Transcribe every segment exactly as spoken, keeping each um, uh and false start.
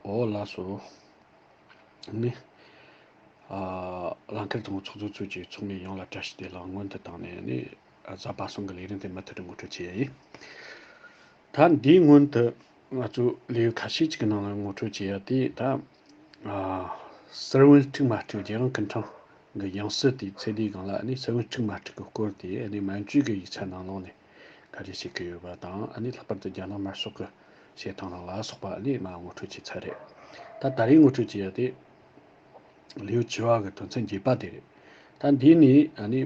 ཨོ་ལགས་སོ། ནི། ཨ། རླངས་འཁོར་དང་ཚོགས་གཙོ་ཚོས་ཀྱི་ཚོགས་མི་ཡོངས་ལ་བཀྲ་ཤིས་བདེ་ལེགས་སྔོན་དུ་བཏང་ནས་ནི། ཨ། གཟའ་པ་སངས་ཀྱི་ལས་རིམ་དེ་མུ་མཐུད་དུ་ངོ་སྤྲོད་བྱེད་ཡ་ཡིན། ད་འདིའི་སྔོན་དུ་ང་ཚོ་ལེའུ་ཁ་ཤས་ཅིག་གི་ནང་ལ་ངོ་སྤྲོད་བྱེད་ཡ་དེ་ད། ཨ། ས་བོན་དཀྲུག་མ་དཀྲུག་རྒྱལ་ཡོངས་སྐུ་ཕྲེང་གི་ཡང་སྲིད་དེའི་ཚེ་འདིའི་སྒང་ལ་ནི་ས་བོན་དཀྲུག་མ་དཀྲུག་གི་སྐོར་དེ་ནི་མན་ཇུ་གི་ཡིག་ཆ་ནང་ལོགས་ནས་ག་རེ་བཤད་ཀྱི་ཡོད་པ་དང་། ཨ་ནི་ལྷག་པར་དུ་རྒྱ་ནག་དམར་ཤོག་གི་བཤད་སྟངས་རང་ལ་སོགས་པ་ཨ་ནི་མར་ངོ་སྤྲོད་བྱས་ཚར་རེད། ད་ད་རེས་ངོ་སྤྲོད་བྱེད་ཡ་དེ་ལེའུ་བཅུ་བ་གི་དོན་ཚན་བརྒྱད་པ་དེ་རེད། ད་འདི་ནི་ཨ་ནི་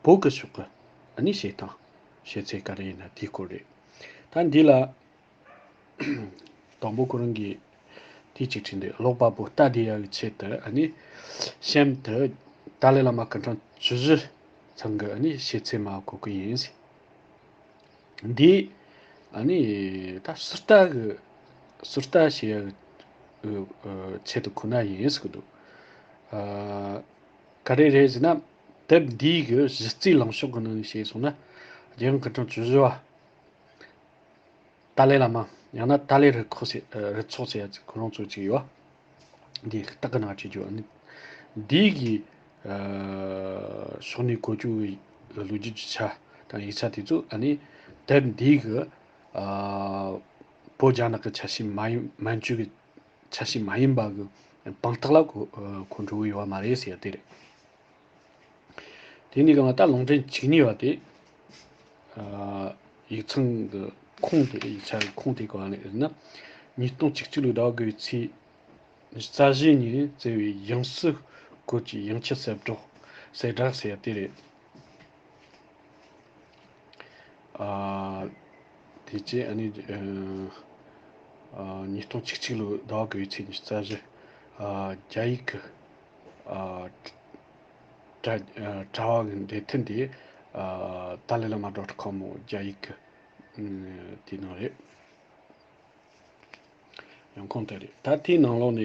བོད་ཀྱི་ཕྱོགས་ཀྱི་ཨ་ནི་བཤད་སྟངས་བཤད་ཚུལ་ག་རེ་ཡིན་ན་དེའི་སྐོར་རེད། ད་འདི་ལ། དང་པོ་ཁོ་རང་གིས་དེ་གཅིག་བྲིས་འདུག། ཀློག་པ་པོ་ལྟ་བདེ་ཡག་གི་ཆེད་དུ་ཨ་ནི་གཤམ་དུ་ཏཱ་ལའི་བླ་མ་སྐུ་ཕྲེང་བཅུ་བཞི་ཚང་གི་ཨ་ནི་བཤད་ཚུལ་མར་འགོད་ཀྱི་ཡིན། འདི་ཨ་ནི་ད་ཟུར་ལྟ་གི་ཟུར་ལྟ་བྱེད་ཡག་གི་ཆེད་དུ་ཁོ་ན་ཡིན་ཟེར་གི་འདུག། ཨ། ག་རེ་རེད་ཟེར་ན། དེབ་འདིའི་གི་གཞི་རྩའི་ལངས་ཕྱོགས་ཀྱི་ནང་ནས་བཤད་སོང་ན། རྒྱལ་ཡོངས་སྐུ་ཕྲེང་བཅུ་བཞི་བ། ཏཱ་ལའི་བླ་མ། ཡང་ན་ཏཱ་ལའི་རུ་ཁག་ཟེར། ཨ། རུ་ཚོགས་ཟེར་ཡ་ཅིག་ཁོ་རང་ཚོ་ཅིག་ཡོད། འདི་སྟག་གི་ནག་ཅིག་ཡོད་ནི། འདི་གི། ཨ། ཕྱོགས་ནས་བཀོད་སྤྱོད་ཀྱི་ལོ་རྒྱུས་ཀྱི་ཆ་དང་ཡིག་ཆ་དེ་ཚོ་ཨ་ནི་དེབ་འདི་གི། ཨ། བོད་རྒྱ་ནག་གི་ཆ་ཤས་མ་ཡིན། མན་ཇུ་གི་ཆ་ཤས་མ་ཡིན་པ་གི་དཔང་རྟགས་ལ་གོ། ཨ། གོ་འགྲོ་གི་ཡོད་པ་མ་རེད་ཟེར་ཡ་དེ་རེད། དེ་ནས་གང་ལ་ད་ལུང་འདྲེན་བཅུ་གཉིས་པ་དེ། ཨ། ཡིག་ཚང་གི་ཁུངས་དེ། ཡིག་ཆ་གི་ཁུངས་དེ་ག་ནས་ཟེར་ན། ཉིས་སྟོང་བཅུ་གཅིག་ལོའི་ཟླ་དགུ་པའི་ཚེས་རྩ་བཞི་ཉིན་བསྩལ་བའི་ཡང་སྲིད་སྐོར་གྱི་ཡང་ཁྱབ་གསལ་བསྒྲགས། གསལ་བསྒྲགས་ཟེར་ཡ་དེ་རེད། ཨ། དེ་རྗེས་ཨ་ནི། ཨ། ཉིས་སྟོང་བཅུ་གཅིག་ལོའི་ཟླ་དགུ་པའི་ཚེས་ཉི་ཤུ་རྩ་བཞི། ཨ། རྒྱ་ཡིག་གི། ཨ། དྲ། ཨ། དྲ་བ་གི་འབྲེལ་མཐུད་དེ། ཨ། ཏཱ་ལའི་བླ་མ་ཌོཊ་ཀོམ་རྒྱ་ཡིག་གི། ཨ། དེའི་ནང་རེད། ཡང་ཁུངས་དེ་རེད། ད་དེའི་ནང་ལོགས་ནས།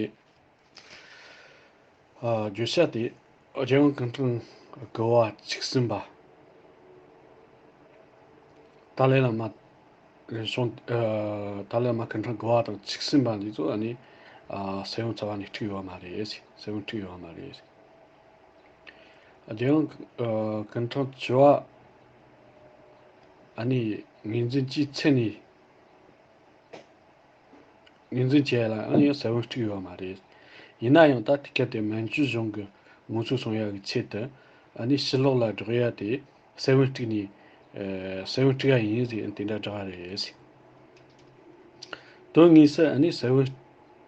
ཨ། བརྗོད་བྱ་དེ། རྒྱལ་ཡོངས་སྐུ་ཕྲེང་དགུ་པ་བཅུ་གསུམ་པ། ཏཱ་ལའི་བླ་མ་རིན་བྱུང་། ཨ། ཏཱ་ལའི་བླ་མ་སྐུ་ཕྲེང་དགུ་པ་དང་བཅུ་གསུམ་པ་འདི་ཚོ་ཨ་ནི། ཨ། ས་བོན་རྩ་བ་ནས་དཀྲུགས་ཡོད་མ་རེད། ས་བོན་དཀྲུགས་ཡོད་མ་རེད། རྒྱལ་ཡོངས། ཨ། སྐུ་ཕྲེང་བཅུ་པ་ཨ་ནི་ངོས་འཛིན་བྱས་ཚེ་ནས། ངོས་འཛིན་བྱས་ལ་ཨང་ཡང་ས་བོན་དཀྲུགས་ཡོད་མ་རེད། ཡིན་ན་ཡང་ད་ཐིག་ཁ་དེ་མན་ཇུ་གཞུང་གི་ངོ་སོ་སྲུང་ཡག་གི་ཆེད་དུ་ཨ་ནི་ཕྱི་ལོགས་ལ་སྒྲོག་ཡ་དེ་ས་བོན་དཀྲུགས་ནས། ཨ། ས་བོན་དཀྲུགས་ཡ་ཡིན་ཟེར་དེ་འདྲ་བསྒྲགས་རེད། དོན་དངོས་སུ་ཨ་ནི་ས་བོན་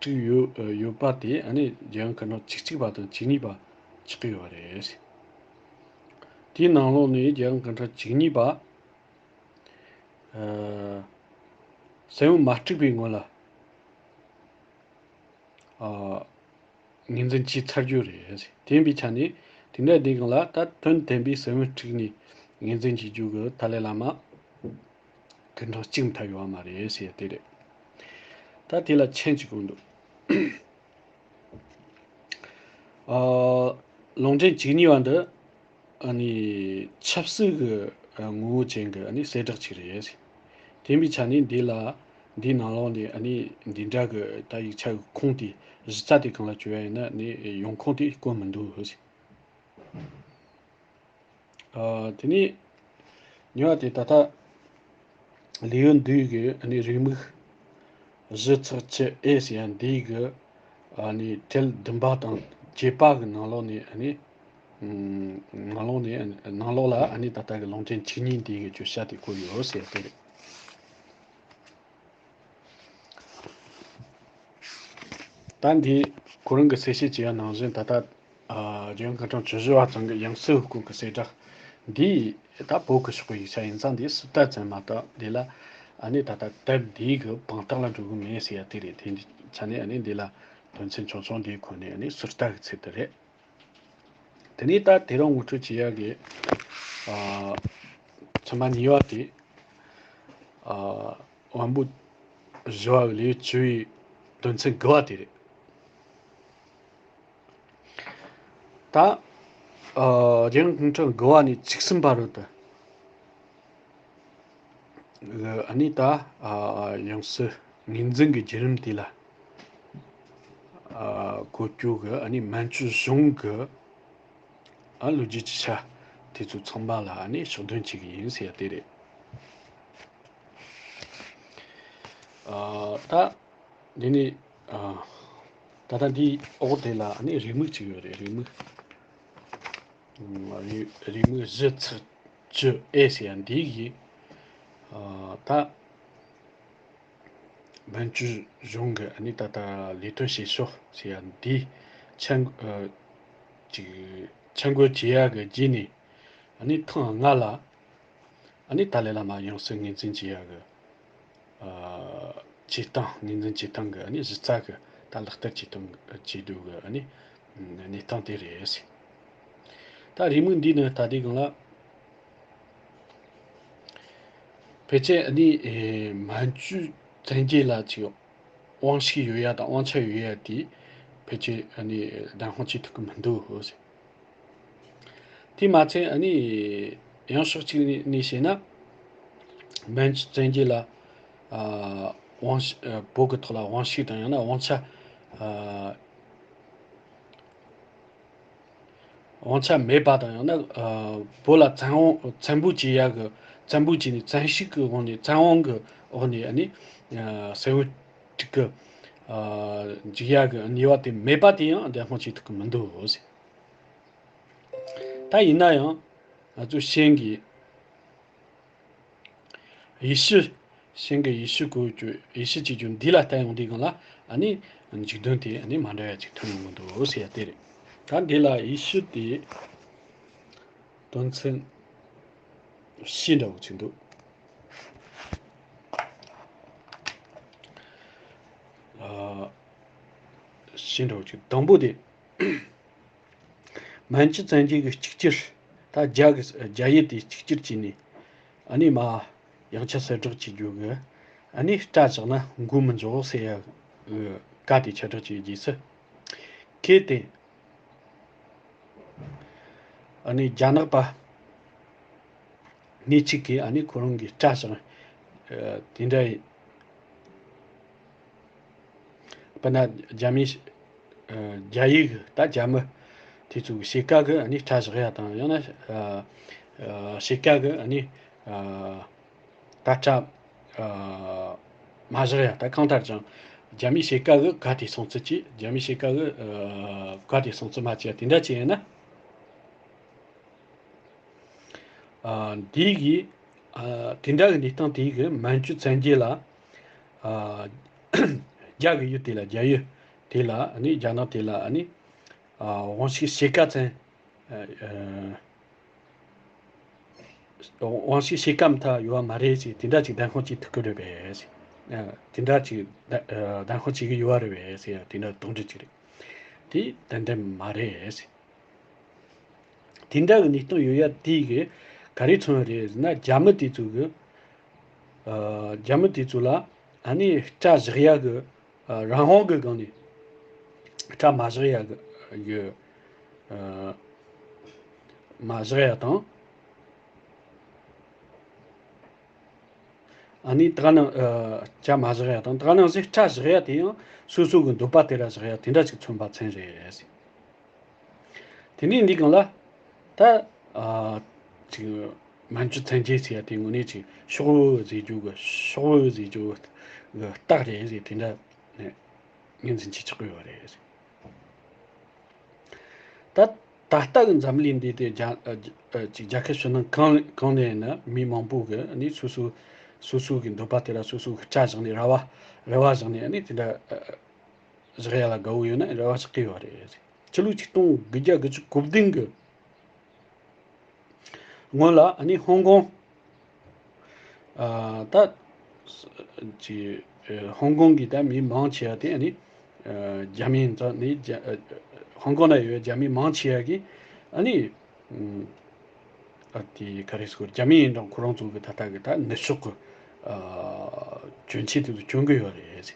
དཀྲུགས་ཡོད། ཡོད་པ་དེ་ཨ་ནི་རྒྱལ་ཡོངས་སྐུ་ཕྲེང་བཅུ་གཅིག་པ་དང་བཅུ་གཉིས་པ་ཆགས་ཀྱི་ཡོད་རེད། དེའི་ནང་ལོགས་ནས་རྒྱལ་ཡོངས་སྐུ་ཕྲེང་བཅུ་གཉིས་པ། ཨ། ས་བོན་མ་དཀྲུགས་པའི་སྔོན་ལ། ཨ། ངོས་འཛིན་བྱས་ཚར་རྒྱུ་རེད། དེ་ཡིན་པའི་ཆ་ནས་དེ་འདྲ་དེ་གང་ལ་ད་དོན་བདེན་པའི་ས་བོན་དཀྲུགས་ནས་ངོས་འཛིན་བྱེད་རྒྱུ་གི་ཏཱ་ལའི་བླ་མ་སྐུ་ཕྲེང་གཅིག་མཐའ་ཡོད་པ་མ་རེད་ཟེར་ཡ་དེ་རེད། ད་དེ་ལ་མཆན་གཅིག་འོང་འདུག། ཨ། ལུང་འདྲེན་བཅུ་གཉིས་པ་འདི་ཨ་ནི་ཆབ་སྲིད་ཀྱི་ངོ་བོ་ཅན་གྱི་ཨ་ནི་གསལ་བསྒྲགས་ཅིག་རེད། དེ་འདྲ་ཡིན་པའི་ཆ་ནས་འདི་ལ། འདིའི་ནང་ལོགས་ནས་ཨ་ནི་འདི་འདྲ་གི་ད་ཡིག་ཆ་གི་ཁུངས་དེ་གཞི་རྩ་དེ་གང་ལ་བཅོལ་ཡ་ཡིན་ན་ནི་ཡོང་ཁུངས་དེ་བཀོད་མི་འདུག། ཨ། དེ་ནས་གཉིས་པ་དེ་ད་ལྟ་ལེའུ་འདིའི་གི་ཨ་ནི་རེའུ་མིག་བཞི་ཚེག་བཅུ་ཨེ་ཟེར་ཡ་འདིའི་གི་ཨ་ནི་གྲལ་བདུན་པ་དང་བརྒྱད་པ་གི་ནང་ལོགས་ནས་ཨ་ནི། ཨ། ནང་ལོགས་ནས། ནང་ལོགས་ལ་ཨ་ནི་ད་ལྟ་གི་ལུང་འདྲེན་བཅུ་གཉིས་འདིའི་གི་བརྗོད་བྱ་དེ་བཀོད་ཡོད་ཟེར་དེ་རེད། ད་འདི་ཁོ་རང་གི་གསལ་བཤད་བྱས་པ་ནང་བཞིན་ད་ལྟ། ཨ། རྒྱལ་ཡོངས་སྐུ་ཕྲེང་བཅུ་བཞི་པ་ཚང་གི་ཡང་སྲིད་སྐོར་གྱི་གསལ་བསྒྲགས་འདི་ད་བོད་ཀྱི་ཕྱོགས་ཀྱི་ཡིག་ཆ་ཡིན་ཙང་འདི་ཟུར་ལྟ་ཙམ་མ་གཏོགས་འདི་ལ་ཨ་ནི་ད་ལྟ་དེབ་འདིའི་གི་དཔང་རྟགས་ལ་འགྲོ་གི་མེད་ཟེར་ཡ་དེ་རེད། དེ་འདི་ཆ་ནས་ཨ་ནི་འདི་ལ་དོན་ཚན་ཆུང་ཆུང་འདིའི་ཁོ་ནས་ཨ་ནི་ཟུར་ལྟ་གི་ཚུལ་དེ་རེད། དེ་ནས་ད་དེ་རིང་ངོ་སྤྲོད་བྱེད་ཡ་གི། ཨ། ཚན་པ་གཉིས་པ་དེ། ཨ། དབང་པོ་བཞི་པ་ལས་བྱུང་བའི་དོན་ཚན་དགུ་པ་དེ་རེད། ད། ཨ། རྒྱལ་ཡོངས་སྐུ་ཕྲེང་དགུ་པ་ནས་བཅུ་གསུམ་པ་བར་དུ། ཨ་ནི་ད། ཨ། ཡང་སྲིད་ངོས་འཛིན་གྱི་བརྒྱུད་རིམ་དེ་ལ། ཨ་གོ་རྒྱུ་གི་ཨ་ནི་མན་ཇུ་གཞུང་གི་ཨ་ལོ་རྒྱུས་ཀྱི་ཆ་དེ་ཚོ་ཚང་མ་ལ་ཨ་ནི་ཕྱོགས་སྡོམ་བྱེད་གི་ཡིན་ཟེར་ཡ་དེ་རེད། ཨ་ད་འདི་ནི་ཨ་ད་ལྟ་འདིའི་འོག་དེ་ལ་ཨ་ནི་རེའུ་མིག་ཅིག་ཡོད་རེད། རེའུ་མིག་ཨ་རེའུ་རེའུ་མིག་བཞི་ཚེག་བཅུ་ཨེ་ཟེར་ཡ་འདི་གི་ཨ་ད་མན་ཇུ་གཞུང་གི་ཨ་ནི་ད་ལྟ་ལས་དོན་བྱེད་ཕྱོགས་ཟེར་ཡ་འདི་ཆ་ཨ་ཅིག་ཆ་འགོད་བྱེད་ཡ་གི་རྗེས་ནས་ཨ་ནི་ཐེངས་ལྔ་ལ་ཨ་ནི་ཏཱ་ལའི་བླ་མ་ཡང་སྲིད་ངོས་འཛིན་བྱེད་ཡ་གི་ཨ་བྱེད་སྟངས། ངོས་འཛིན་བྱེད་སྟངས་ཀྱི་ཨ་ནི་གཞི་རྩ་གི་ད་ལག་བསྟར་བྱེད་སྟངས་བྱེད་དུས་ཀྱི་ཨ་ནི་གནས་སྟངས་དེ་རེད། ད་རེའུ་མིག་འདི་ནི་ད་ལྟའི་སྒང་ལ་ཕལ་ཆེར་ཨ་ནི་ཨེ་མན་ཇུ་བཙན་རྒྱལ་ལ་ཅིག་དབང་ཤུགས་ཡོད་ཡ་དང་དབང་ཆ་ཡོད་ཡ་དེ་ཕལ་ཆེར་ཨ་ནི་བདེན་དཔང་བྱེད་ཐུབ་ཀྱི་མི་འདུག་ཟེར། དེ་མ་ཚད་ཨ་ནི་ཡང་ཕྱོགས་གཅིག་ནས་བཤད་ན་མན་ཇུ་བཙན་རྒྱལ་ལ་ཨ་དབང་ཤུགས་ཨ་བོད་ཀྱི་ཐོག་ལ་དབང་ཤུགས་དང་ཡང་ན་དབང་ཆ་ཨ་དབང་ཆ་མེད་པ་དང་ཡང་ན་ཨ་བོད་ལ་བཙན་དབང་བཙན་པོ་བྱེད་ཡ་གི་བཙན་པོ་བྱས་ནས་བཙན་ཤུགས་ཀྱི་དབང་ནས་བཙན་དབང་གི་འོག་ནས་ཨ་ནི་ཨ་གསལ་བོ་གཅིག་གི་ཨ་འཇིག་ཡ་གི་ནུས་པ་དེ་མེད་པ་དེ་ཡང་བདེན་དཔང་བྱེད་ཐུབ་ཀྱི་མི་འདུག་ཟེར། ད་ཡིན་ན་ཡང་ང་ཚོ་ཤན་གྱི་ཡེ་ཤུ་ཤན་གྱི་ཡེ་ཤུ་གོ་རྒྱུ་ཡེ་ཤུ་བྱེད་རྒྱུ་འདི་ལ་བལྟ་ཡོང་དུས་སྒང་ལ་ཨ་ནི་འཇིག་རྟེན་དེ་ཨ་ནི་མ་འདྲ་བ་ཅིག་ཐོན་ཡོང་གི་འདུག་ཟེར་ཡ་དེ་རེད། ད་འདི་ལ་ཡེ་ཤུ་དེ་དོན་ཚན་བཞི་འདྲ་བོ་ཅིག་འདུག་ཨ་བཞི་འདྲ་བོ་ཅིག་དང་པོ་དེ། མན་ཇུ་བཙན་རྒྱལ་གྱི་གཅིག་གྱུར། ད་རྒྱ་གི་རྒྱ་ཡུལ་དེ་གཅིག་གྱུར་བྱས་ནས་ཨ་ནི་མ་ཡང་ཆ་གསལ་བསྒྲགས་བྱེད་རྒྱུ་གི་ཨ་ནི་སྐྲ་བཞག་ན་མགོ་མི་འཇོག་ཟེར་ཡ་གི་བཀའ་དེ་ཁྱབ་བསྒྲགས་བྱས་རྗེས་སུ། གལ་ཏེ་ཨ་ནི་རྒྱ་ནག་པ་སྣེ་གཅིག་གིས་ཨ་ནི་ཁོ་རང་གི་སྐྲ་བཞག་དེ་འདྲ་ཡིན། དཔེར་ན་རྒྱ་མི་ཨ་རྒྱ་ཡིག་གི་ད་རྒྱ་མི་དེ་ཚོ་གི་ཕྱེད་ཀ་གི་ཨ་ནི་སྐྲ་བཞག་ཡ་དང་ཡང་ན་ཨ་ཨ་ཕྱེད་ཀ་གི་ཨ་ནི་ཨ་ད་སྐྲ་ཨ་མ་བཞག་ཡ། ད་གང་ལྟར་ཀྱང་རྒྱ་མི་ཕྱེད་ཀ་གི་ག་དེ་སོང་ཚུལ་གྱིས་རྒྱ་མི་ཕྱེད་ཀ་གི་ཨ་ག་དེ་སོང་ཚུལ་མ་བྱས་ཡ་དེ་འདྲ་བྱས་ཡིན་ན། ཨ་འདི་གི་ཨ་དེ་འདྲ་གི་གནས་སྟངས་དེ་གི་མན་ཇུ་བཙན་རྒྱལ་ལ་ཨ་རྒྱ་གི་ཡུལ་དེ་ལ་རྒྱ་ཡུལ་དེ་ལ་ཨ་ནི་རྒྱ་ནག་དེ་ལ་ཨ་ནི་ཨ་དབང་ཤུགས་ཕྱེད་ཀ་ཙམ་ཨ་དབང་ཤུགས་ཕྱེད་ཀ་མཐའ་ཡོད་པ་མ་རེད་ཅེས་དེ་འདྲ་ཅིག་བདེན་དཔང་བྱེད་ཐུབ་ཀྱི་རེད་པས། ཨ་དེ་འདྲ་ཅིག་བདེན་དབང་བྱེད་ཀྱི་ཡོད་པ་རེད་པས་ཟེར་ཡ་དེ་འདྲ་དོགས་འདྲི་ཅིག་རེད། དེ་ཏན་ཏན་མ་རེད། དེ་འདྲ་གི་གནས་སྟངས་ཡོད་ཡ་དེ་གི་ག་རེ་མཚོན་ཡ་རེད་ཟེར་ན་རྒྱ་མི་དེ་ཚོ་གི་ཨ་རྒྱ་མི་དེ་ཚོ་ལ་ཨ་ནི་སྐྲ་བཞག་ཡ་གི་ཨ་རང་དབང་གི་སྒང་ནས་སྐྲ་མ་བཞག་ཡ་གི་གི་ཨ་མ་བཞག་ཡ་དང་། ཨ་ནི་དེ་ག་ནང་ཨ་སྐྲ་མ་བཞག་ཡ་དང་དེ་ག་ནང་བཞིན་སྐྲ་བཞག་ཡ་དེ་ཡང་སོ་སོ་གི་འདོད་པ་དེ་ར་བཞག་ཡ་དེ་འདྲ་ཅིག་མཚོན་པ་མཚོན་རེད། དེ་ནས་འདི་སྒང་ལ་ད་ཨ་ཅིག་མན་ཇུ་བཙན་རྒྱལ་ཟེར་ཡ་དེ་དངོས་གནས་ཅིག་ཤོག་བུ་ཟེར་རྒྱུ་གི་ཤོག་བུ་ཟེར་རྒྱུ་གི་རྟགས་རེད་ཟེར་དེ་འདྲ་ངོས་འཛིན་བྱེད་ཆོག་གི་ཡོད་རེད། ད་ད་ལྟ་གི་འཛམ་གླིང་འདི་དེ་རྒྱ་ཨ་ཅིག་རྒྱལ་ཁབ་ཕྱི་ནང་གང་གང་ནས་ཡིན་ན་མི་མང་པོ་གི་ནི་སོ་སོ་སོ་སོ་གི་འདོད་པ་དེ་ར་སོ་སོ་གི་སྐྲ་བཞག་ནས་ར་བ་ར་བ་བཞག་ནས་ནི་དེ་འདྲ་བཞག་ཡ་ལ་དགའ་བོ་ཡོད་ན་ར་བ་བཞག་གི་ཡོད་རེད། ཕྱི་ལོ་ཆིག་སྟོང་དགུ་བརྒྱ་དགུ་བཅུ་གོ་བདུན་གི་སྔོན་ལ་ཨ་ནི་ཧོང་ཀོང་ཨ་ད་ཅི་ཧོང་ཀོང་གི་ད་མི་མང་ཆེ་བ་དེ་ཨ་ནི་ཨ་རྒྱ་མི་ཡིན་ཙང་ནི་རྒྱ་ཨ་ཧོང་ཀོང་ན་ཡོད་རྒྱ་མི་མང་ཆེ་བ་གིས་ཨ་ནི་ཨ་དེ་ག་རེ་ཟེར་རྒྱ་མི་ཡིན་རུང་ཁོ་རང་ཚོ་གི་ད་ལྟ་གི་ད་ནུབ་ཕྱོགས་གི་ཨ་གྱོན་ཆས་དེ་ཚོ་གྱོན་གི་ཡོད་རེད།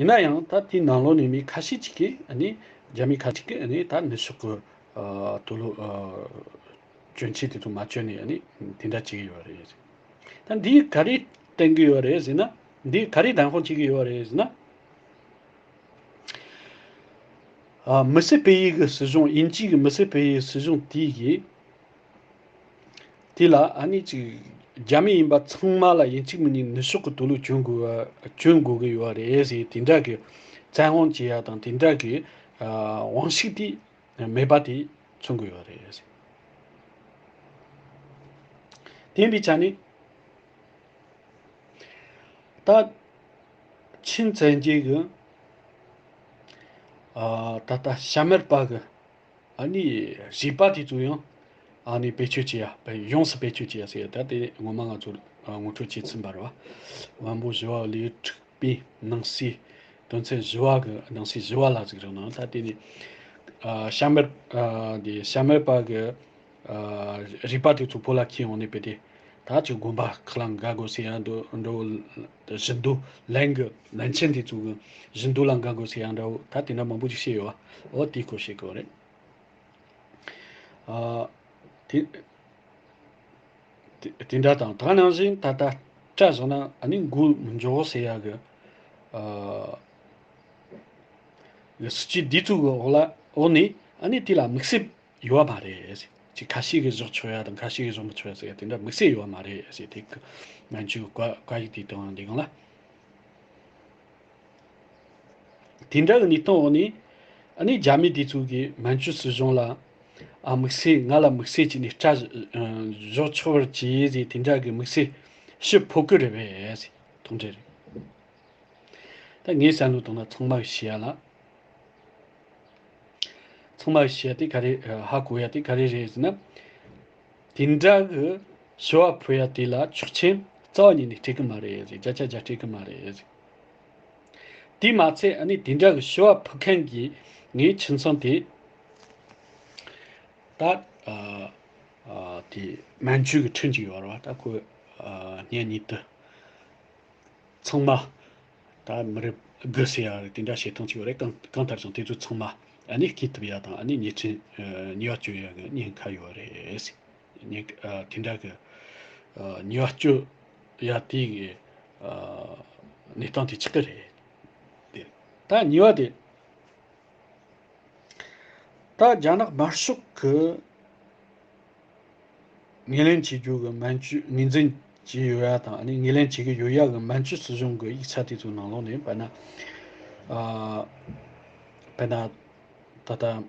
ཡིན་ན་ཡང་ད་དེའི་ནང་ལོགས་ནས་མི་ཁ་ཤས་ཅིག་གིས་ཨ་ནི་རྒྱ་མི་ཁ་ཅིག་གིས་ཨ་ནི་ད་ནུབ་ཕྱོགས་ཀྱི་ཨ་དུ་ལོ་ཨ་གྱོན་ཆས་དེ་ཚོ་མ་གྱོན་ནས་ཨ་ནི་དེ་འདྲ་བྱེད་ཀྱི་ཡོད་རེད། ད་འདིས་ག་རེ་བསྟན་གྱི་ཡོད་རེད་ཟེར་ན། འདིས་ག་རེ་བདེན་དཔང་བྱེད་ཀྱི་ཡོད་རེད་ཟེར་ན། ཨ། མི་སེར་སྤེལ་ཡུལ་གྱི་སྲིད་གཞུང་། དབྱིན་ཇི་གི་མི་སེར་སྤེལ་ཡུལ་སྲིད་གཞུང་དེ་གིས། དེ་ལ་ཨ་ནི་ཅིག་རྒྱ་མི་ཡིན་པ་ཚང་མ་ལ་ཡིན་གཅིག་མིན་གཉིས་ནུབ་ཕྱོགས་ཀྱི་དུག་ལོག་གྱོན་དགོས། གྱོན་དགོས་ཀྱི་ཡོད་རེད་ཟེར། དེ་འདྲ་གི་བཙན་དབང་བྱེད་ཡ་དང་དེ་འདྲ་གི་ཨ་དབང་ཤུགས་དེ་མེད་པ་དེ་མཚོན་གྱི་ཡོད་རེད་ཟེར། དེ་ཡིན་པའི་ཆ་ནས། ད་ཆིན་བཙན་རྒྱལ་གྱི་ཨ་ད་ལྟ་ཤ་མེར་པ་གི་ཨ་ནི་བཞེད་པ་དེ་ཚོ་ཡང་ཨ་ནི་བེད་སྤྱོད་བྱེད་ཡ། ཡོངས་སུ་བེད་སྤྱོད་བྱེད་ཡ་ཟེར་ཡ། ད་དེ་ངོ་མ་ང་ཚོར་ངོ་སྤྲོད་བྱེད་ཚུན་པ་རེད་བ། བམ་པོ་བཞི་བ་ལས་འཁྲུག་པའི་ནང་གསེས། དོན་ཚན་བཞི་བ་གི་ནང་གསེས་བཞི་བ་ལ་གཟིགས་རོགས་གནང་། ད་དེ་ནི་ཨ་ཤ་མེར་ཨ་དེ་ཤ་མེར་པ་གི་ཨ་རིག་པ་དེ་ཚོ་བོད་ལ་ཁྱེར་ཡོང་ནས་དཔེ་དེ། ད་ཅིག་དགོན་པ་ཁག་ལ་འགལ་དགོས་ཟེར་ཡ་འདྲ་བོ། བཞི་མདོ་གླིང་གི་བློན་ཆེན་དེ་ཚོ་གི་བཞི་མདོ་ལ་འགལ་དགོས་ཟེར་ཡ་འདྲ་བོ། ད་དེ་འདྲ་མང་པོ་ཅིག་བཤད་ཡོད་བ། འོ་དེའི་སྐོར་བཤད་དགོས་རེད། ཨ་དེ་དེ་དེ་འདྲ་དང་། ད་ག་ནང་བཞིན་ད་ལྟ་སྐྲ་བཞག་ན་ཨ་ནི་མགོ་མི་འཇོག་ཟེར་ཡ་གི་ཨ་གི་སྲིད་ཇུས་འདི་ཚོ་གི་འོག་ལ་འོག་ནས་ཨ་ནི་དེ་ལ་དམིགས་བསལ་ཡོད་མ་རེད། ཅིག་ཁ་ཤས་ཀྱིས་བཞག་ཆོག་ཡ་དང་ཁ་ཤས་ཀྱིས་བཞག་མི་ཆོག་ཡ་ཟེར་ཡ་དེ་འདྲ་དམིགས་བསལ་ཡོད་མ་རེད་ཟེར། དེ་གི་མན་ཇུ་བཀའ་བཀའ་ཡིག་དེའི་སྟེང་འདི་སྒང་ལ། དེ་འདྲ་གི་གནས་སྟངས་འོག་ནས་ཨ་ནི་རྒྱ་མི་དེ་ཚོ་གིས་མན་ཇུ་སྲིད་གཞུང་ལ་ཨ་དམིགས་བསལ་ང་ལ་དམིགས་བསལ་བྱས་ནས་སྐྲ་བཞག་ཆོག་པར་བྱས་ཟེར། དེ་འདྲ་གི་དམིགས་བསལ་ཞུ་ཕོད་ཀྱི་རེད་པས་ཟེར། མཐོང་གྲས་རེད། ད་ངའི་བསམ་བློ་བཏང་ན་ཚང་མ་གི་བཤད་ཡ་ལ། ཚང་མ་གི་བཤད་ཡ་དེ་ག་རེ། ཧ་གོ་ཡ་དེ་ག་རེ་རེད་ཟེར་ན། དེ་འདྲ་གི་ཞུ་བ་ཕུལ་ཡ་དེ་ལ་ཆོག་མཆན་རྩ་བ་ཉིད་ནས་སྤྲད་གི་མ་རེད་ཟེར། བརྒྱ་ཆ་བརྒྱ་སྤྲད་གི་མ་རེད་ཟེར། དེ་མ་ཚད་ཨ་ནི་དེ་འདྲ་གི་ཞུ་བ་ཕུལ་མཁན་གྱི་ངའི་ཁྱིམ་ཚང་དེ་ད་ཨ་ཨ་དེ་མན་ཇུ་གི་ཁྲིམས་ཅིག་ཡོད་རེད་བ། ད་ཁོ་ཨ་གཉེན་ཉེ་དུ། ཚང་མ་ད་མི་རབས་དགུ་ཟེར་ཡ་རེད། དེ་འདྲ་བྱེད་སྟངས་ཅིག་ཡོད་རེད། གང་གང་ལྟར་ཀྱང་དེ་ཚོ་ཚང་མ་ཨ་ནི་སྐྱིད་ཐུབ་ཡ་དང་ཨ་ནི་ཉེས་ཁྲིམས་ཉེས་པ་གཅོད་ཡ་གི་ཉེན་ཁ་ཡོད་རེད། ཉེན་ཨ་དེ་འདྲ་གི་ཨ་ཉེས་པ་གཅོད་ཡ་དེ་གི་ཨ་གནས་སྟངས་དེ་ཆགས་ཀྱི་རེད། དེ་ད་གཉིས་པ་དེ། ད་རྒྱ་ནག་དམར་ཤོག་གི་ངོས་ལེན་བྱེད་རྒྱུ་གི་མན་ཇུ་ངོས་འཛིན་བྱས་ཡོད་ཡ་དང་། ཨ་ནི་ངོས་ལེན་བྱེད་ཀྱི་ཡོད་ཡ་གི་མན་ཇུ་སྲིད་གཞུང་གི་ཡིག་ཆ་དེ་ཚོའི་ནང་ལོགས་ནས། དཔེར་ན་ཨ་དཔེར་ན་ད་ལྟ་ཨམ་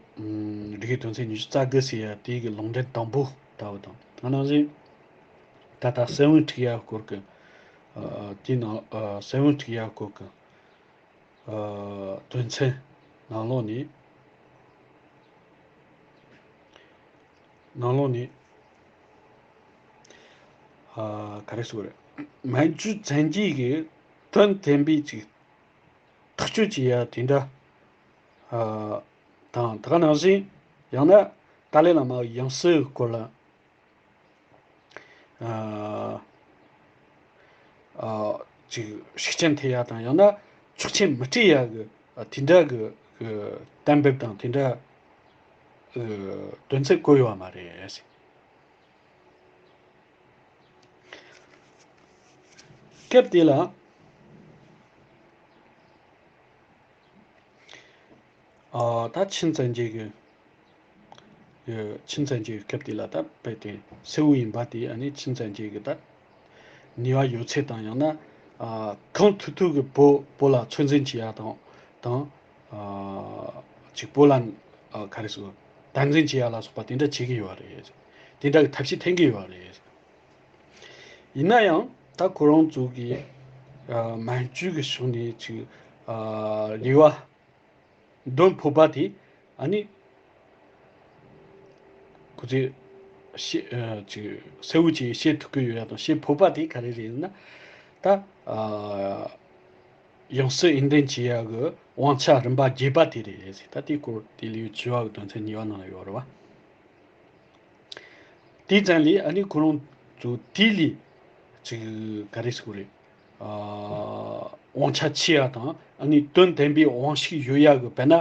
འབྲུག་གི་དོན་ཚན་ཉི་ཤུ་རྩ་དགུ་ཟེར་ཡ་དེ་གི་ལུང་འདྲེན་དང་པོ་ལྟ་བུ་དང་། དེ་ནང་བཞིན་ད་ལྟ་སྲིད་དབང་སྒྲིག་ཡ་སྐོར་གི་ཨ་དེ་ནང་ཨ་སྲིད་དབང་སྒྲིག་ཡ་སྐོར་གི་ཨ་དོན་ཚན་ནང་ལོགས་ནས། ནང་ལོགས་ནས་ཨ་ག་རེ་ཟེར་དགོས་རེད། མན་ཇུ་བཙན་རྒྱལ་གྱི་དོན་བདེན་པའི་ཅིག་ཐག་གཅོད་བྱེད་ཡ་དེ་འདྲ་ཨ་དང་། ད་ག་ནང་བཞིན་ཡང་ན་ཏཱ་ལའི་བླ་མ་ཡང་སྲིད་སྐོར་ལ། ཨ་ཨ་ཅིག་ཤུགས་རྐྱེན་ཐེབས་ཡ་དང་། ཡང་ན་ཆོག་མཆན་མི་སྤྲད་ཡ་གི་ཨ་དེ་འདྲ་གི་གི་གཏན་འབེབས་དང་དེ་འདྲ་གི་དོན་ཚན་བཀོད་ཡོད་པ་མ་རེད། སྐབས་དེ་ལ་ཨ་ད་ཆིན་བཙན་རྒྱལ་གྱི་ཡ་ཆིན་བཙན་རྒྱལ་གྱི་སྐབས་དེ་ལ་ད་དཔེ་དེ་སེའུ་ཡིན་པ་དེ། ཨ་ནི་ཆིན་བཙན་རྒྱལ་གྱི་ད་ནུས་པ་ཡོད་ཚད་དང་། ཡང་ན་ཨ་གང་ཐུབ་ཐུབ་ཀྱི་བོད་བོད་ལ་ཚོད་འཛིན་བྱེད་ཡ་དང་དང་། ཨ་ཅིག་བོད་ལ་ཨ་ག་རེ་ཟེར་དམ་འཛིན་བྱེད་ཡ་ལ་སོགས་པ་དེ་འདྲ་བྱེད་ཀྱི་ཡོད་རེད། དེ་འདྲ་གི་ཐབས་ཤེས་འཐེན་གྱི་ཡོད་རེད། ཡིན་ན་ཡང་ད་ཁོ་རང་ཚོ་གི་ཨ་མན་ཇུ་གི་ཕྱོགས་ནས་ཅིག་ཨ་རེ་བ་འདོན་ཕོད་པ་དེ། ཨ་ནི་ཁོ་ཚོས་བཤད་ཨ་ཅིག་གསལ་བོ་ཅིག་བཤད་ཐུབ་ཀྱི་ཡོད་ཡ་དང་བཤད་ཕོད་པ་དེ་ག་རེ་རེད་ཟེར་ན། ད་ཨ་ཡང་སྲིད་འོས་འདེམས་བྱེད་ཡ་གི་དབང་ཆ་རིམ་པ་བརྒྱད་པ་དེ་རེད་ཟེར། ད་དེའི་སྐོར་དེ་ལས་དྲི་བ་གི་དོན་ཚན་གཉིས་པ་ནང་ལ་ཡོད་རེད་བ། དེའི་རྐྱེན་ལས་ཨ་ནི་ཁོ་རང་ཚོ་དེ་ལས་ཅིག་ག་རེ་ཟེར་དགོས་རེད། ཨ་དབང་ཆ་ཆེ་ཡ་དང་། ཨ་ནི་དོན་ལྡན་པའི་དབང་ཤུགས་ཡོད་ཡ་གི། དཔེར་ན་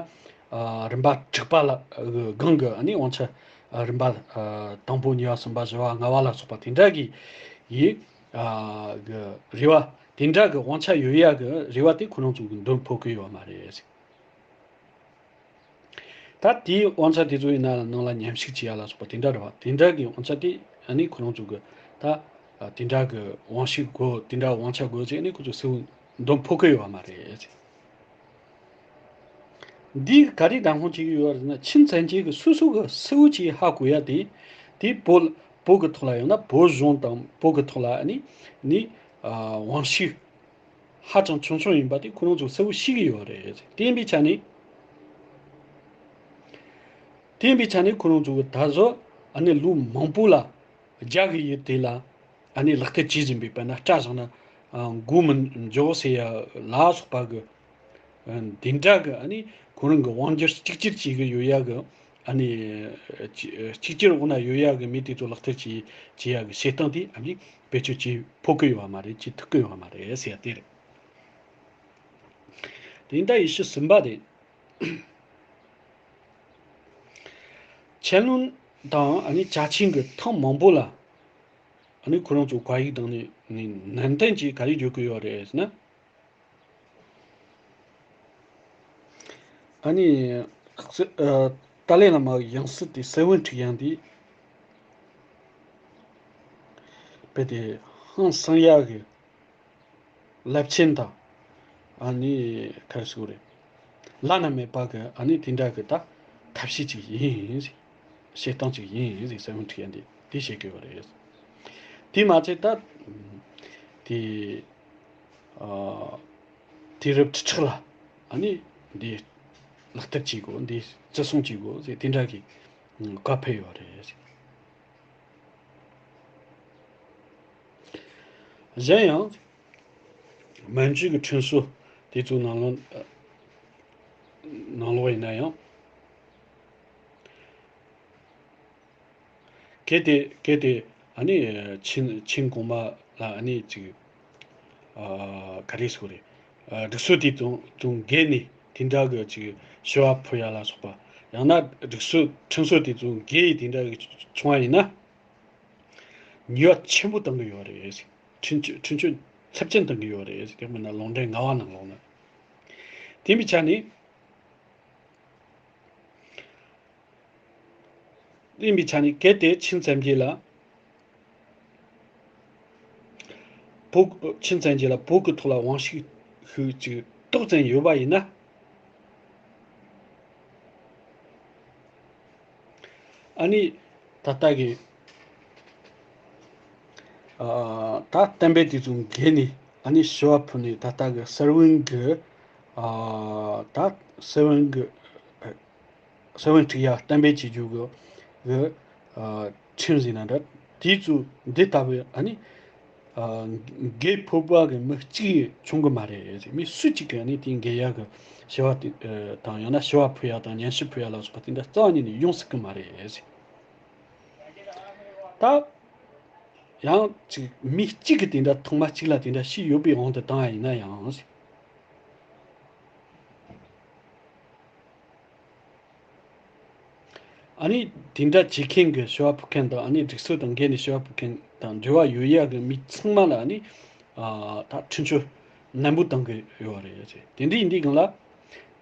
ཨ་རིམ་པ་དྲུག་པ་ལ་གི་སྒང་གི་ཨ་ནི་དབང་ཆ་ཨ་རིམ་པ་ཨ་དང་པོ་གཉིས་པ་གསུམ་པ་བཞི་པ་ལྔ་པ་ལ་སོགས་པ་དེ་འདྲ་གི་ཡི་ཨ་གི་རེ་བ། དེ་འདྲ་གི་དབང་ཆ་ཡོད་ཡ་གི་རེ་བ་དེ་ཁོ་རང་ཚོ་གི་འདོན་ཕོད་ཀྱི་ཡོད་མ་རེད། ད་དེའི་དབང་ཆ་དེ་ཚོ་ཡིན་ན་ནང་ལ་མཉམ་ཞུགས་བྱེད་ཡ་ལ་སོགས་པ་དེ་འདྲ་རེད་བ། དེ་འདྲ་གི་དབང་ཆ་དེ་ཨ་ནི་ཁོ་རང་ཚོ་གི་ད་དེ་འདྲ་གི་དབང་ཤུགས་དགོས་དེ་འདྲ་དབང་ཆ་དགོས་ཟེར་ཨ་ནི་ཁོ་ཚོ་གསལ་བོ་འདོན་ཕོད་ཀྱི་ཡོད་བ་མ་རེད། འདིས་ག་རེ་བདམས་ཁོངས་བྱེད་ཀྱི་ཡོད་རེད་ན། ཆིན་ཚན་རྩལ་གྱི་སོ་སོ་གི་གསལ་བོ་ཅིག་ཧ་གོ་ཡ་དེ། དེ་བོད་བོད་ཀྱི་ཐོག་ལ་ཡང་ན་བོད་གཞུང་དང་བོད་ཀྱི་ཐོག་ལ་ཨ་ནི་ནི་ཨ་དབང་ཤུགས་ཧ་ཅང་ཆུང་ཆུང་ཡིན་པ་དེ་ཁོ་རང་ཚོ་གསལ་བོ་ཤེས་ཀྱི་ཡོད་རེད། དེ་ཡིན་པའི་ཆ་ནས་དེ་ཡིན་པའི་ཆ་ནས་ཁོ་རང་ཚོ་གི་ད་གཟོད་ཨ་ནི་ལོ་མང་པོ་ལ་རྒྱ་གི་ཡུལ་དེ་ལ་ཨ་ནི་ལག་བསྟར་བྱེད་བཞིན་པའི་དཔེར་ན་སྐྲ་བཞག་ན་ཨ་མགོ་མི་འཇོག་ཟེར་ཡ་ལ་སོགས་པ་གི་ཨ་འདི་འདྲ་གི་ཨ་ནི་ཁོ་རང་གི་དབང་སྒྱུར་གཅིག་གྱུར་བྱེད་གི་ཡོད་ཡ་གི་ཨ་ནི་གཅིག་གཅིག་གྱུར་འོག་ན་ཡོད་ཡ་གི་མི་དེ་ཚོ་ལག་བསྟར་བྱེད་བྱེད་ཡ་གི་བྱེད་སྟངས་དེ་ཨ་ནི་བེད་སྤྱོད་བྱེད་ཕོད་གི་ཡོད་བ་མ་རེད། བྱེད་ཐུབ་གི་ཡོད་བ་མ་རེད་ཟེར་ཡ་དེ་རེད། དེ་ཡིན་ད་ཡེ་ཤུ་གསུམ་པ་དེ། ཆན་ལུན་དང་ཨ་ནི་ཅ་ཆིང་གི་ཐེངས་མང་པོ་ལ་ཨ་ནི་ཁོ་རང་ཚོ་བཀའ་ཡིག་དང་ནི་ནན་ཏན་གྱིས་ག་རེ་བརྗོད་ཀྱི་ཡོད་རེད་ཟེར་ན། ཨ་ནི་ཏཱ་ལའི་བླ་མ་གི་ཡང་སྲིད་དེ་སེ་ཝན་ཁྲི་ཡང་དེ་དཔེ་དེ་ཧང་སང་ཡག་གི་རླབས་ཆེན་དང་ཨ་ནི་ག་རེ་ཟེར་དགོས་རེད། བླ་ན་མེད་པ་གི་ཨ་ནི་དེ་འདྲ་གི་ད་ཐབས་ཤེས་ཅིག་ཡིན་ཟེར། བྱེད་སྟངས་ཅིག་ཡིན་ཟེར་སེ་ཝན་ཁྲི་ཡང་དེ་དེ་བཤད་ཀྱི་ཡོད་རེད། དེ་མ་ཚད་ད་དེ་ཨ་དུས་རབས་བཅུ་ཕྲག་ལ་ཨ་ནི་འདི་ལག་བསྟར་བྱེད་དགོས། འདི་བརྩི་སྲུང་བྱེད་དགོས་ཟེར་དེ་འདྲ་གི་བཀའ་ཕེབས་ཡོད་རེད། གཞན་ཡང་མན་ཇུ་གི་ཁྲིམས་སྲོལ་དེ་ཚོ་ནང་ལོགས་ནང་ལོགས་ཡིན་ན་ཡང་གལ་ཏེ་གལ་ཏེ་ཨ་ནི་ཆིན་ཆིན་གོང་མ་ལ་ཨ་ནི་ཅིག་ཨ་ག་རེ་ཟེར་དགོས་རེད། ཨ་སྒྲིག་སྲོལ་དེ་ཚོ་ཚོ་འགལ་ནས་དེ་འདྲ་གི་ཅིག་ཞུ་བ་ཕུལ་ཡ་ལ་སོགས་པ། ཡང་ན་སྒྲིག་སྲོལ་ཁྲིམས་སྲོལ་དེ་ཚོ་འགལ་ཡི་དེ་འདྲ་གི་བྱུང་བ་ཡིན་ན། ཉེས་པ་ཆེན་པོ་གཏང་གི་ཡོད་རེད། ཁྲིམས་གཅོད་ཁྲིམས་གཅོད་ཚབས་ཆེན་གཏང་གི་ཡོད་རེད། དེ་མིན་ན་ལུང་འདྲེན་ངག་དབང་ནང་ལོགས་ན། དེ་མི་ཆ་ནས། ཡིན་པའི་ཆ་ནས་གལ་ཏེ་ཆིན་ཚན་རྩལ་ལ་བོད་ཆིན་ཚན་རྩལ་ལ་བོད་ཀྱི་ཐོག་ལ་དབང་ཤུགས་ཤུགས་ཅིག་ཏོག་ཙམ་ཡོད་པ་ཡིན་ན། ཨ་ནི་ད་ལྟ་གི་ཨ་ད་གཏན་འབེབས་དེ་ཚོ་འགལ་ནས་ཨ་ནི་ཞུ་བ་ཕུལ་ནས་ད་ལྟ་གི་སེ་ཝན་གི་ཨ་ད་སེ་ཝན་གི་སེ་ཝན་ཁྲི་ཡ་གཏན་འབེབས་བྱེད་རྒྱུ་གི་གི་ཨ་ཁྲིམས་ཟིན་ན་འདྲ། དེ་ཚོ་འདི་ལྟ་བུའི་ཨ་ནི་ཨ་འགལ་ཕོད་པ་གི་མི་གཅིག་བྱུང་གི་མ་རེད། མི་སུ་གཅིག་གི་ཨ་ནི་དེ་འགལ་ཡ་གི་ཞུ་བ་དེ་ཨ་དང་ཡང་ན་ཞུ་བ་ཕུལ་ཡ་དང་སྙན་ཞུ་ཕུལ་ཡ་ལ་སོགས་པ་དེ་འདྲ་རྩ་བ་ཉིད་ནས་ཡོང་སྲིད་གི་མ་རེད། ད་ཡང་ཅིག་མི་གཅིག་གི་དེ་འདྲ་ཐོག་མ་གཅིག་ལ་དེ་འདྲ་ཤེས་ཡོད་པའི་དབང་དུ་བཏང་ཡ་ཡིན་ན་ཡང་། ཨ་ནི་དེ་འདྲ་བྱེད་མཁན་གྱི་ཞུ་བ་ཕུལ་མཁན་དང་ཨ་ནི་སྒྲིག་སྲོལ་དང་འགལ་ནས་ཞུ་བ་ཕུལ་མཁན་དང་འབྲེལ་བ་ཡོད་ཡ་གི་མི་ཚང་མ་ལ་ཨ་ནི་ཨ་ད་ཁྲིམས་གཅོད་ནན་པོ་གཏང་གི་ཡོད་རེད། དེ་འདྲ་ཡིན་དུས་སྒང་ལ་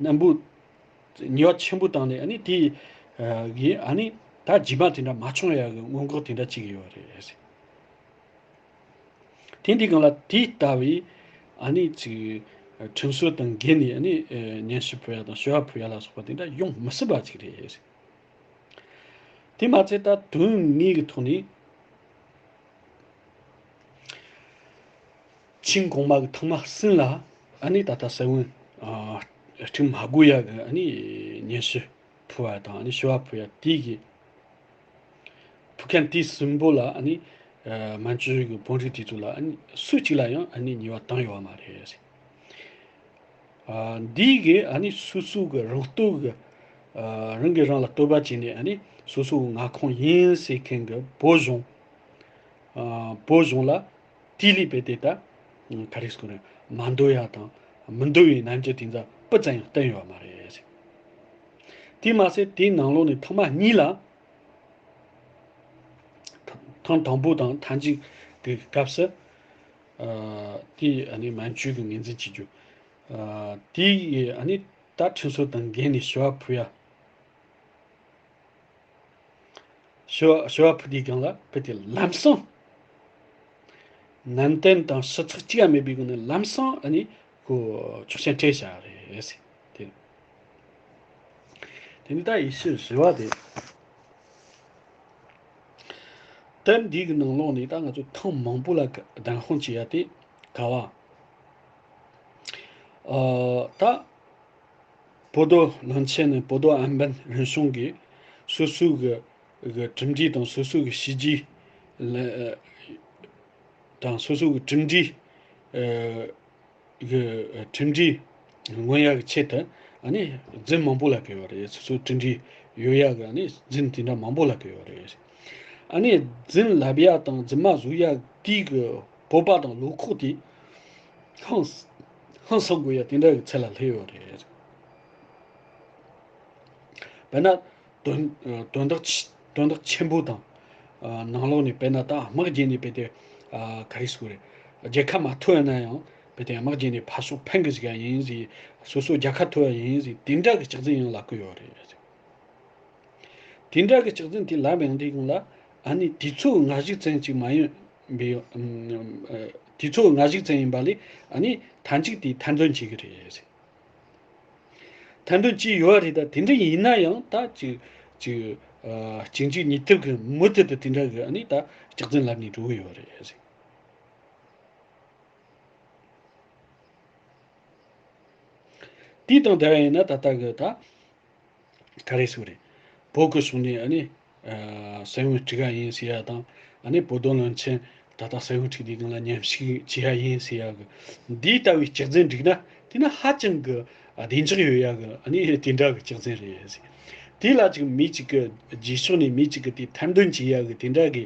ནན་པོ་ཉེས་པ་ཆེན་པོ་བཏང་ནས་ཨ་ནི་དེ་གི་ཨ་ནི་ད་རྗེས་མ་དེ་འདྲ་མ་བྱུང་ཡ་གི་སྔོན་འགོག་དེ་འདྲ་བྱེད་ཀྱི་ཡོད་རེད། དེ་འདི་སྒང་ལ་དེ་ལྟ་བུའི་ཨ་ནི་ཅིག་ཁྲིམས་སྲོལ་དང་འགལ་ནས་ཨ་ནི་སྙན་ཞུ་ཕུལ་ཡ་དང་ཞུ་བ་ཕུལ་ཡ་ལ་སོགས་པ་དེ་འདྲ་ཡོང་མི་སྲིད་པ་ཅིག་རེད། དེ་མ་ཚད་ད་དོན་དངོས་ཀྱི་ཐོག་ནས་ཆིང་གོང་མ་གི་ཐེངས་མ་གསུམ་ལ་ཨ་ནི་ད་ལྟ་སེ་ཝན་ཁྲིམས་མ་དགོས་ཡ་གི་ཨ་ནི་སྙན་ཞུ་ཕུལ་བ་དང་ཨ་ནི་ཞུ་བ་ཕུལ་ཡ་དེ་གི་ཕུལ་མཁན་དེ་གསུམ་པོ་ལ་ཨ་ནི་ཨ་མན་ཇུ་རི་གི་དཔོན་རིགས་དེ་ཚོ་ལ་ཨ་ནི་སུ་གཅིག་ལ་ཡང་ཨ་ནི་ཉེས་པ་བཏང་ཡོད་པ་མ་རེད། ཨ་འདི་གི་ཨ་ནི་སོ་སོ་གི་རང་སྟོབས་གི་ཨ་རང་གིས་རང་ལ་བསྟོད་པ་བྱས་ནས་ཨ་ནི་སོ་སོ་གི་མངའ་ཁོངས་ཡིན་ཟེར་མཁན་གི་བོད་གཞུང་ཨ་བོད་གཞུང་ལ་དེ་ལས་དཔེ་དེ་ལྟ་ག་རེ་ཟེར་དགོས་རེད། མ་འདོད་ཡ་དང་མི་འདོད་པའི་རྣམ་འགྱུར་དེ་ཚོ་སྤུ་ཙམ་ཡང་བསྟན་ཡོད་པ་མ་རེད། དེ་མ་ཟད་དེའི་ནང་ལོགས་ནས་ཐེངས་མ་གཉིས་ལ། ཐེངས་དང་པོ་དང་མཐའ་མཇུག་གི་སྐབས་སུ། ཨ་དེ་ཨ་ནི་མན་ཇུ་གི་ངོས་འཛིན་བྱེད་རྒྱུ། ཨ་དེ་ཡི་ཨ་ནི་ད་ཁྲིམས་སྲོལ་དང་འགལ་ནས་ཞུ་བ་ཕུལ་ཡ། ཞུ་བ་ཞུ་བ་ཕུལ་དུས་སྒང་ལ་དཔེ་དེ་ལམ་སང་ནན་ཏན་དང་ཞིབ་ཚགས་གཅིག་ཡང་མེད་པའི་སྒོ་ནས་ལམ་སང་ཨ་ནི་ཁོ་ཆོག་མཆན་སྤྲད་བཞག་རེད་ཟེར། དེ་དེ་ནི་ད་ཡེ་ཤུ་ཞུ་བ་དེ། དེབ་འདི་གི་ནང་ལོགས་ནས་ད་ང་ཚོ་ཐེངས་མང་པོ་ལ་གདན་དཔང་བྱེད་ཡ་དེ་ག་བ། ཨ་ད་བོད་རྡོ་བློན་ཆེན་ནས་བོད་རྡོ་ཨན་པན་རིན་གསུམ་གྱིས་སོ་སོའི་གི་གི་གྲུབ་འབྲས་དང་སོ་སོའི་གི་བྱས་རྗེས་ལ་དང་སོ་སོའི་གི་གྲུབ་འབྲས་ཨ་གི་གྲུབ་འབྲས་མངོན་ཡག་གི་ཆེད་དུ་ཨ་ནི་རྫུན་མང་པོ་ལབ་ཀྱི་ཡོད་རེད། སོ་སོའི་གྲུབ་འབྲས་ཡོད་ཡག་གི་ཨ་ནི་རྫུན་དེ་འདྲ་མང་པོ་ལབ་ཀྱི་ཡོད་རེད། ཨ་ནི་རྫུན་ལབ་ཡག་དང་རྫུན་མ་བཟོ་ཡག་དེའི་གི་སྤོབས་པ་དང་བློ་ཁོག་དེ་ཧང་ཧང་སང་དགོས་ཡག་དེ་འདྲ་གི་ཚད་ལ་སླེབས་ཡོད་རེད། དཔེར་ན། དོན་དོན་དག་ཆེ་དོན་དག་ཆེན་པོ་དང་། ཨ་ནང་ལོགས་ནས་དཔེར་ན་ད་དམག་བརྒྱུད་ནས་དཔེ་དེ་ཨ་ག་རེ་ཟེར་དགོས་རེད། རྒྱལ་ཁ་མ་ཐོབ་ན་ཡང་དཔེ་དེ་དམག་བརྒྱུད་ནས་ཕར་ཕྱོགས་འཕེན་གི་ཟིག་ཡ་ཡིན་ཟིག་སོ་སོ་རྒྱལ་ཁ་ཐོབ་ཡ་ཡིན་ཟིག་དེ་འདྲ་གི་སྐྱག་རྫུན་ཡང་ལབ་གི་ཡོད་རེད། དེ་འདྲ་གི་སྐྱག་རྫུན་དེ་ལབ་ཡོང་དུས་སྒང་ལ་ཨ་ནི་དུས་ཚོད་སྔ་གཞུག་ཙམ་ཅིག་མ་ཡིན་པའི། ཨ་དུས་ཚོད་སྔ་གཞུག་ཙམ་ཡིན་པ་ལས་ཨ་ནི་མཐའ་མཇུག་དེ་ཐེར་འདོན་བྱེད་གི་རེད། ཐེར་འདོན་བྱས་ཡོད་རེད། ད་དེ་འདྲ་ཡིན་ན་ཡང་ད་ཅིག་ཅིག་ཨ་གཅིག་མཇུག་གཉིས་མཐུད་ཀྱི་མུ་མཐུད་དུ་དེ་འདྲ་གི་ཨ་ནི་ད་སྐྱག་རྫུན་ལབ་ནས་འགྲོ་གི་ཡོད་རེད། དེ་དང་འདྲ་ཡིན་ན་ད་ལྟ་གི་ད་ག་རེ་ཟེར་རེད། བོད་ཀྱི་ཕྱོགས་ནས་ཨ་ནི་ཨ་སྲས་དབོན་སྒྲིག་ག་ཡིན་ཟེར་ཡ་དང་ཨ་ནི་བོད་རྡོར་བློན་ཆེན་ད་ལྟ་སྲས་དབོན་སྒྲིག་དེའི་སྒང་ལ་མཉམ་ཞུགས་བྱེད་ཡ་ཡིན་ཟེར་ཡ་གི་འདི་ལྟ་བུའི་སྐྱག་རྫུན་བསྒྲིགས་ན་དེ་ནི་ཧ་ཅང་གི་བདེ་འཇགས་ཡོད་ཡ་གི་ཨ་ནི་དེ་འདྲ་གི་སྐྱག་རྫུན་རེད་ཟེར། དེ་ལ་ཅིག་མི་གཅིག་གི་རྗེས་ཕྱོགས་ནས་མི་གཅིག་གི་དེ་ཐེར་འདོན་བྱེད་ཡ་གི་དེ་འདྲ་གི་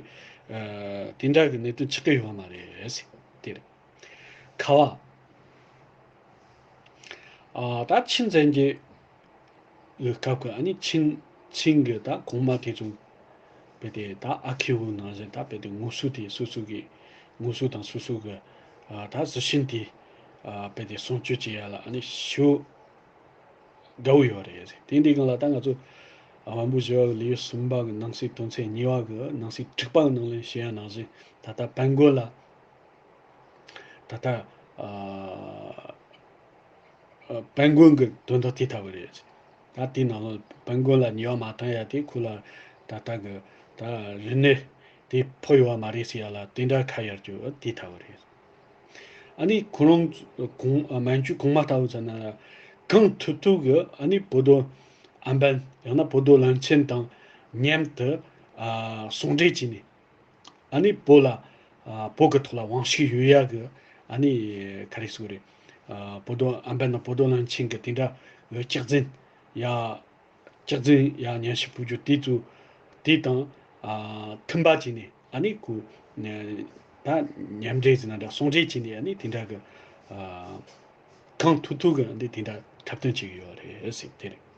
ཨ་དེ་འདྲ་གི་གནད་དོན་ཆགས་ཀྱི་ཡོད་མ་རེད་ཟེར། དེ་རེད། ཁ་བ། ཨ་ད་ཆིན་བཙན་གྱི་སྐབས་ཀྱི་ཨ་ནི་ཆིན་ཆིན་གྱི་ད་གོང་མ་དེ་ཚོ་དཔེ་དེ་ད་ཨ་ཁེ་བོ་ནང་བཞིན་ད་དཔེ་དེ་ངོ་སོ་དེ་སོ་སོ་གི་ངོ་སོ་དང་སོ་སོ་གི་ཨ་ད་གཟི་བྱིན་དེ་ཨ་དཔེ་དེ་སྲུང་སྐྱོབ་བྱེད་ཡ་ལ་ཨ་ནི་ཞེ་དགའ་བོ་ཡོད་རེད། དེ་འདྲའི་སྒང་ལ་ད་ང་ཚོ་ཨ་དབང་པོ་བཞི་པ་གི་ལེའུ་གསུམ་པ་གི་ནང་གསེས་དོན་ཚན་གཉིས་པ་གི་ནང་གསེས་དྲུག་པ་གི་ནང་ལ་བཤད་ཡ་ནང་བཞིན་ད་ལྟ་བན་གོ་ལ། ད་ལྟ་ཨ་ཨ་བན་གོ་གི་དོན་དག་དེ་ལྟ་བུ་རེད། ད་དེའི་ནང་ལ་བན་གོ་ལ་ཉེས་པ་མ་བཏང་ཡ་དེ་ཁོ་ལ་ད་ལྟ་གི་ད་རིག་གནས་དེ་ཕོག་ཡོད་པ་མ་རེད་ཟེར་ཡ་ལ་དེ་འདྲ་ཁ་གཡར་རྒྱུ་དེ་ལྟ་བུ་རེད། ཨ་ནི་ཁོ་རང་གོང་ཨ་མན་ཇུ་གོང་མ་ལྟ་བུ་ཚོ་ན་གང་ཐུབ་ཐུབ་གི་ཨ་ནི་བོད་དོན་ཨམ་བན་ཡང་ན་བོད་དོན་བློན་ཆེན་དང་མཉམ་དུ་ཨ་ཟུང་འབྲེལ་བྱས་ནས། ཨ་ནི་བོད་ལ་ཨ་བོད་ཀྱི་ཐོག་ལ་དབང་ཤུགས་ཡོད་ཡ་གི་ཨ་ནི་ག་རེ་ཟེར་དགོས་རེད། ཨ་བོད་དོན་ཨམ་བན་དང་བོད་དོན་བློན་ཆེན་གི་དེ་འདྲ་གི་སྐྱག་རྫུན་ཡ་སྐྱག་རྫུན་ཡ་སྙན་ཞུ་ཕུལ་རྒྱུ་དེ་ཚོ་དེ་དང་ཨ་མཐུན་པ་བྱས་ནས་ཨ་ནི་ཁོ་ད་མཉམ་འབྲེལ་ཟེར་ན་འདྲ་ཟུང་འབྲེལ་བྱས་ནས་ཨ་ནི་དེ་འདྲ་གི་ཨ་གང་ཐུབ་ཐུབ་གི་འདི་དེ་འདྲ་འཁྲབ་སྟོན་བྱེད་ཀྱི་ཡོད་རེད་ཟེར་དེ་རེད།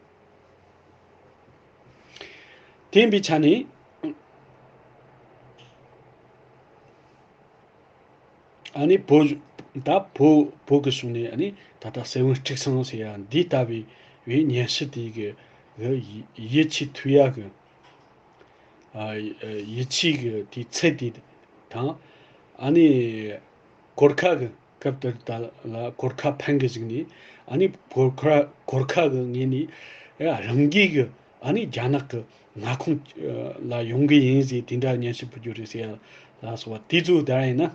དེ་ཡིན་པའི་ཆ་ནས། ཨ་ནི་བོད་ད་བོད་བོད་ཀྱི་གཞུང་ནས་ཨ་ནི་ད་ལྟ་སྲས་དབོན་སྤྲུལ་བཟང་ཟེར་ཡ་འདི་ལྟ་བུའི་བའི་སྙན་ཞུ་དེ་གི་གི་ཡིད་ཆེས་ཐུབ་ཡ་གི་ཨ་ཡིད་ཆེས་གི་དེའི་ཚད་དེ་དང་ཨ་ནི་གོར་ཁ་གི་སྐབས་དེར་ད་ལ་གོར་ཁ་ཕན་གི་ཟིག་ནི་ཨ་ནི་གོར་ཁ་གོར་ཁ་གི་ངོས་ནས་རང་གིས་གི་ཨ་ནི་རྒྱ་ནག་གི་མངའ་ཁོངས་ལ་ཡོང་གི་ཡིན་ཟེར་དེ་འདྲ་སྙན་ཞུ་ཕུལ་རྒྱུ་རེད་ཟེར་ཡ་ལ་སོགས་པ་དེ་ཚོ་དེ་ཡིན་ན།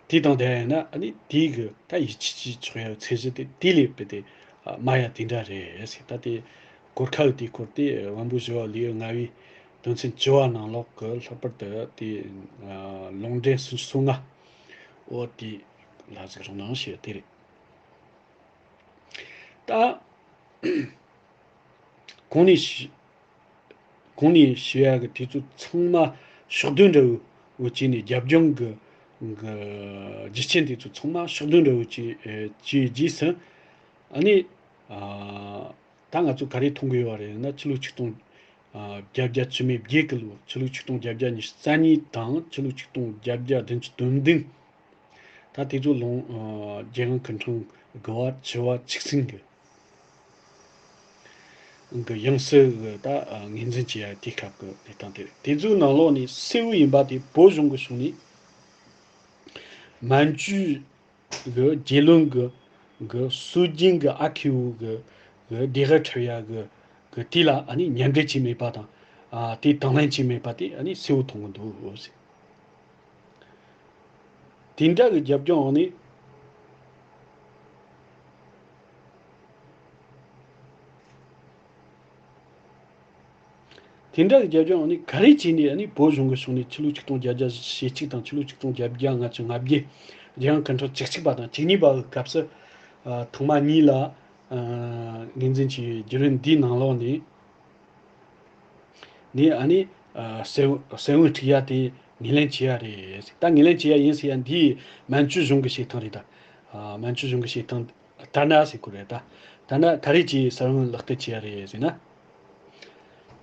དེ་དང་དེ་ཡིན་ན་ཨ་ནི་དེའི་གི་ད་ཡིད་ཆེས་བྱེད་ཆོག་ཡ་ཚད་གཞི་དེ་དེ་ལས་དཔེ་དེ་དམའ་ཡ་དེ་འདྲ་རེད་ཟེར། ད་དེ་གོར་ཁ་གི་དེའི་སྐོར་དེ་དབང་པོ་བཞི་པ་ལེའུ་ལྔ་པའི་དོན་ཚན་བཅུ་པ་ནང་ལོགས་གི་ལྷག་པར་དུ་དེ་ལུང་འདྲེན་སུམ་ཅུ་སོ་ལྔ་འོ་དེ་ལ་གཟིགས་རོགས་གནང་ཞེས་དེ་རེད། ད། གོང་ནས་ཞུ། གོང་ནས་ཞུ་ཡག་གི་དེ་ཚོ་ཚང་མ་ཕྱོགས་བསྡུས་འདྲ་བོ་བྱས་ནས་རྒྱབ་ལྗོངས་ཀྱི་གི་རྒྱུ་རྐྱེན་དེ་ཚོ་ཚང་མ་ཕྱོགས་བསྡུས་འདྲ་བོ་བྱས་བྱས་རྗེས་སུ་ཨ་ནི་ད་ང་ཚོ་ག་རེ་མཐོང་གི་ཡོད་པ་རེད་ན། ཕྱི་ལོ་ཆིག་སྟོང་བརྒྱད་བརྒྱ་བཅུ་མེད་བརྒྱད་ཀྱི་ལོ། ཕྱི་ལོ་ཆིག་སྟོང་བརྒྱད་བརྒྱ་ཉི་ཤུ་རྩ་གཉིས་དང་ཕྱི་ལོ་ཆིག་སྟོང་བརྒྱད་བརྒྱ་བདུན་ཅུ་དོན་བདུན། ད་དེ་ཚོ་ལོ་རྒྱལ་ཡོངས་སྐུ་ཕྲེང་དགུ་པ་བཅུ་པ་ཆིག་སྲིད་གི་ གི་ཡང་སྲིད་གི་ད་ངོས་འཛིན་བྱེད་ཡ་དེ་སྐབས་གི་གནས་སྟངས་དེ་རེད། དེ་ཚོའི་ནང་ལོགས་ནས་གསལ་བོ་ཡིན་པ་དེ་བོད་གཞུང་གི་ཕྱོགས་ནས་མན་ཇུ་གི་རྒྱལ་བློན་གི་གི་སྲོལ་རྒྱུན་གི་ཨ་ཁེ་བོ་གི་གི་སྡེ་ཁག་ཁྲིད་ཡ་གི་གི་དེ་ལ་ཨ་ནི་མཉམ་འབྲེལ་བྱས་མེད་པ་དང་། ཨ་དེ་དང་ལེན་བྱས་མེད་པ་དེ་ཨ་ནི་གསལ་བོ་མཐོང་གི་འདུག་ཟེར། དེ་འདྲ་གི་རྒྱབ་ལྗོངས་འོག་ནས། དེ་འདྲ་གི་རྒྱབ་ལྗོངས་འོག་ནས་ག་རེ་བྱས་ནས་ཨ་ནི་བོད་གཞུང་གི་ཕྱོགས་ནས་ཕྱི་ལོ་ཆིག་སྟོང་བརྒྱད་བརྒྱ་ཞེ་གཅིག་དང་ཕྱི་ལོ་ཆིག་སྟོང་བརྒྱད་བརྒྱ་ལྔ་བཅུ་ང་བརྒྱད། རྒྱལ་ཡོངས་སྐུ་ཕྲེང་བཅུ་གཅིག་པ་དང་བཅུ་གཉིས་པ་གི་སྐབས་སུ། ཨ་ཐེངས་མ་གཉིས་ལ་ཨ་ངོས་འཛིན་བྱས་པའི་བརྒྱུད་རིམ་འདིའི་ནང་ལོགས་ནས། ནས་ཨ་ནི་ཨ་གསལ་གསལ་བོ་འཁྲིད་ཡ་དེ་ངོས་ལེན་བྱེད་ཡ་རེད། ད་ངོས་ལེན་བྱེད་ཡ་ཡིན་ཟེར་ཡ་འདིའི་མན་ཇུ་གཞུང་གི་བྱེད་སྟངས་རེད་ད། ཨ་མན་ཇུ་གཞུང་གི་བྱེད་སྟངས་ལྟར་ན་ཟེར་དགོས་རེད་ད། ལྟར་ན་ག་རེ་བྱས་ས་བོན་ལག་བསྟར་བྱེད་ཡ་རེད་ཟེར་ན།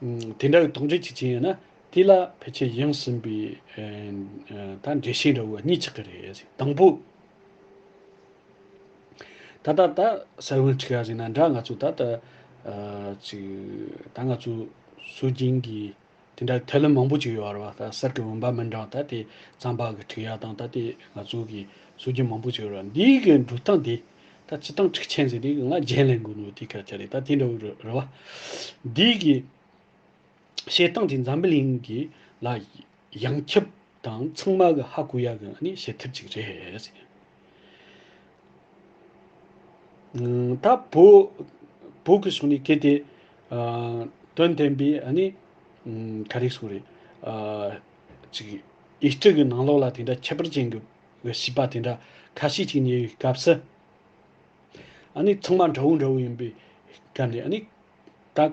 ཨུམ་དེ་འདྲ་གི་དོགས་འདྲི་ཅིག་བྱས་ཡོད་ན་དེ་ལ་ཕལ་ཆེར་ཡང་ཟིན་པའི་ཨ་ད་འགྲེལ་བཤད་འདྲ་བོ་གཉིས་ཆགས་ཀྱི་རེད་ཟེར། དང་པོ། ད་ལྟ་ད་ས་བོན་འཁྲིད་ཡ་ཟེར་ན་འདྲ། ང་ཚོ་ད་ལྟ་ཨ་ཅིག་ད་ང་ཚོ་སྲོལ་རྒྱུན་གྱི་དེ་འདྲ་ཐབས་ལམ་མང་པོ་ཅིག་ཡོད་རེད་བ། ད་གསེར་གྱི་བུམ་པ་མི་འདྲ་བ། ད་དེ་རྩམ་པ་གི་འཁྲིད་ཡ་དང་། ད་དེ་ང་ཚོ་གི་སྲོལ་རྒྱུན་མང་པོ་ཅིག་ཡོད་རེད་བ། འདི་གི་འགྲོ་སྟངས་དེ་ད་སྤྱིར་བཏང་འཁྲུག་ཆེན་ཟེར་དེ་ང་རྒྱན་ལེན་དགོས་ནོ་དེ་སྐད་ཆ་རེད། ད་དེ་འདྲ་བོ་རེད་བ། འདི་གི་བྱེད་སྟངས་དེ་འཛམ་བུ་གླིང་གི་ལ་ཡོངས་ཁྱབ་དང་ཚང་མ་གི་ཧ་གོ་ཡ་གི་ཨ་ནི་བྱེད་ཐབས་ཅིག་རེད། ཨང་ད་བོད་བོད་ཀྱི་ཕྱོགས་ནས་གལ་ཏེ་ཨ་དོན་བསྟན་པའི་ཨ་ནི་ཨང་ག་རེ་ཟེར་རེད། ཨ་ཅིག་ཡིག་སྤྲུལ་གྱི་ནང་ལོགས་ལ་དེ་འདྲ་ཁྱད་པར་ཅན་གྱི་གི་བྱིས་པ་དེ་འདྲ་ཁ་ཤས་ཅིག་ཉར་བའི་སྐབས་སུ། ཨ་ནི་ཚང་མ་འདྲ་བོ་འདྲ་བོ་ཡིན་པའི་སྐབས་ནས། ཨ་ནི་ད་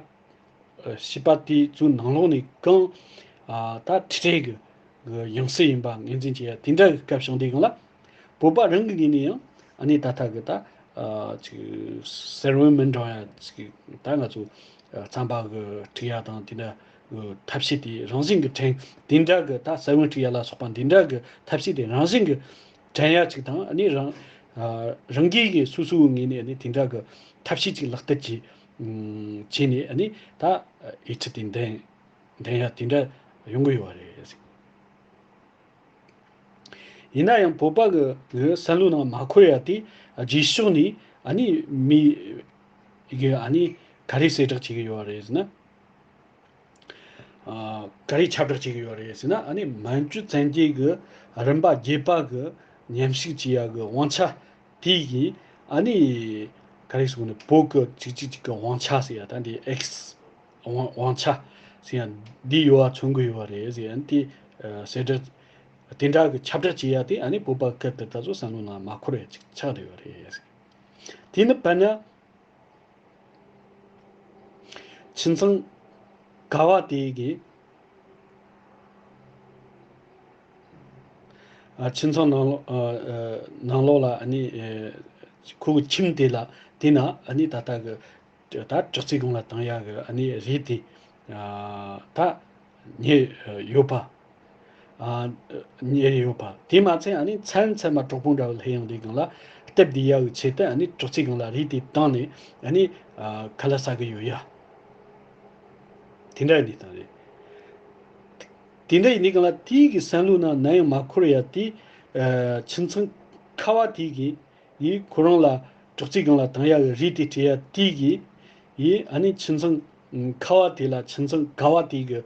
བྱིས་པ་དེ་ཚོའི་ནང་ལོགས་ནས་གང་ཨ་ད་ཁྲི་ཁྲི་གི་གི་ཡང་སྲིད་ཡིན་པ་ངོས་འཛིན་བྱེད་ཡ་དེ་འདྲ་གི་སྐབས་བྱུང་དུས་སྒང་ལ། བོད་པ་རང་གི་ངོས་ནས་ཡང་ཨ་ནི་ད་ལྟ་གི་ད་ཨ་ཅིག་གསེར་བུམ་མི་འདྲ་ཡ་ཅིག་ད་ང་ཚོ་ཨ་རྩམ་པ་གི་འཁྲིད་ཡ་དང་དེ་འདྲ་གི་ཐབས་ཤེས་དེ་རང་བཞིན་གི་དྲན། དེ་འདྲ་གི་ད་ས་བོན་འཁྲིད་ཡ་ལ་སོགས་པ་འདི་འདྲ་གི་ཐབས་ཤེས་དེ་རང་བཞིན་གི་དྲན་ཡ་ཅིག་དང་། ཨ་ནི་རང་ཨ་རང་གིས་གི་སོ་སོའི་ངོས་ནས་ཨ་ནི་དེ་འདྲ་གི་ཐབས་ཤེས་ཅིག་ལག་བསྟར་གྱིས་ཨུམ་བྱས་ནས། ཨ་ནི་ད་ཨ་ཡིག་ཆ་དེ་འདོན་འདོན་ཡ་དེ་འདྲ་ཡོང་གི་ཡོད་རེད། ཡིན་ན་ཡང་བོད་པ་གི་གི་བསམ་བློའི་ནང་མ་འཁོར་ཡ་དེ་རྗེས་ཕྱོགས་ནས་ཨ་ནི་མི་གི་ཨ་ནི་ག་རེ་གསལ་བསྒྲགས་བྱེད་ཀྱི་ཡོད་རེད་ཟེར་ན། ཨ་ག་རེ་ཁྱབ་བསྒྲགས་བྱེད་ཀྱི་ཡོད་རེད་ཟེར་ན། ཨ་ནི་མན་ཇུ་བཙན་རྒྱལ་གྱི་རིམ་པ་བརྒྱད་པ་གི་མཉམ་ཞུགས་བྱེད་ཡ་གི་དབང་ཆ་དེ་གི་ཨ་ནི་ག་རེ་ཟེར་ནས་བོད་གི་གཅིག་གཅིག་གཅིག་གི་དབང་ཆ་ཟེར་ཡ། ད་འདི་ཨེགས་དབང་དབང་ཆ་ཟེར་ཡ་འདི་ཡོད་པ་མཚོན་གི་ཡོད་རེད་ཟེར། ཨ་ནི་དེ་ཨ་གསལ་བསྒྲགས་དེ་འདྲ་གི་ཁྱབ་བསྒྲགས་བྱེད་ཡ་དེ་ཨ་ནི་བོད་པ་སྐབས་དེ་ད་གཟོད་བསམ་བློ་ནང་མ་འཁོར་ཡ་ཅིག་ཆགས་བསྡད་ཡོད་རེད་ཟེར། དེ་ནི་དཔེར་ན། ཁྱིམ་ཚང་ཀ་བ་དེ་གི་ཨ་ཁྱིམ་ཚང་ནང་ལོགས་ཨ་ཨ་ནང་ལོགས་ལ་ཨ་ནི་ཨེ་ཁོ་གི་ཁྱིམ་དེ་ལ་དེ་ན་ཨ་ནི་ད་ལྟ་གི་ད་དྲག་རྩལ་སྒང་ལ་བཏང་ཡ་གི་ཨ་ནི་རས་དེ་ཨ་ད་ཉར་ཡོད་པ། ཨ་ཉར་ཡོད་པ། དེ་མ་ཚད་ཨ་ནི་མཚན་མཚན་མ་གྲོགས་པོ་འདྲ་བོ་སླེབས་ཡོང་དུས་སྒང་ལ་སྟབས་བདེ་ཡག་གི་ཆེད་དུ་ཨ་ནི་དྲག་རྩལ་སྒང་ལ་རས་དེ་བཏང་ནས་ཨ་ནི་ཨ་ཁ་ལག་ཟ་གི་ཡོད་ཡ། དེ་འདྲ་ཡིན་དུས་སྒང་རེད། དེ་འདྲ་ཡིན་དུས་སྒང་ལ་དེའི་གི་བསམ་བློའི་ནང་ནམ་ཡང་མ་འཁོར་ཡ་དེ། ཨ་ཁྱིམ་ཚང་ཁ་བ་དེ་གི་ཡིས་ཁོ་རང་ལ་དྲག་རྩལ་སྒང་ལ་བཏང་ཡག་གི་རས་དེ་སྤྲད་ཡ་དེ་གིས་ཡིས་ཨ་ནི་ཁྱིམ་ཚང་ཁ་བ་དེ་ལ་ཁྱིམ་ཚང་ཀ་བ་དེ་གི་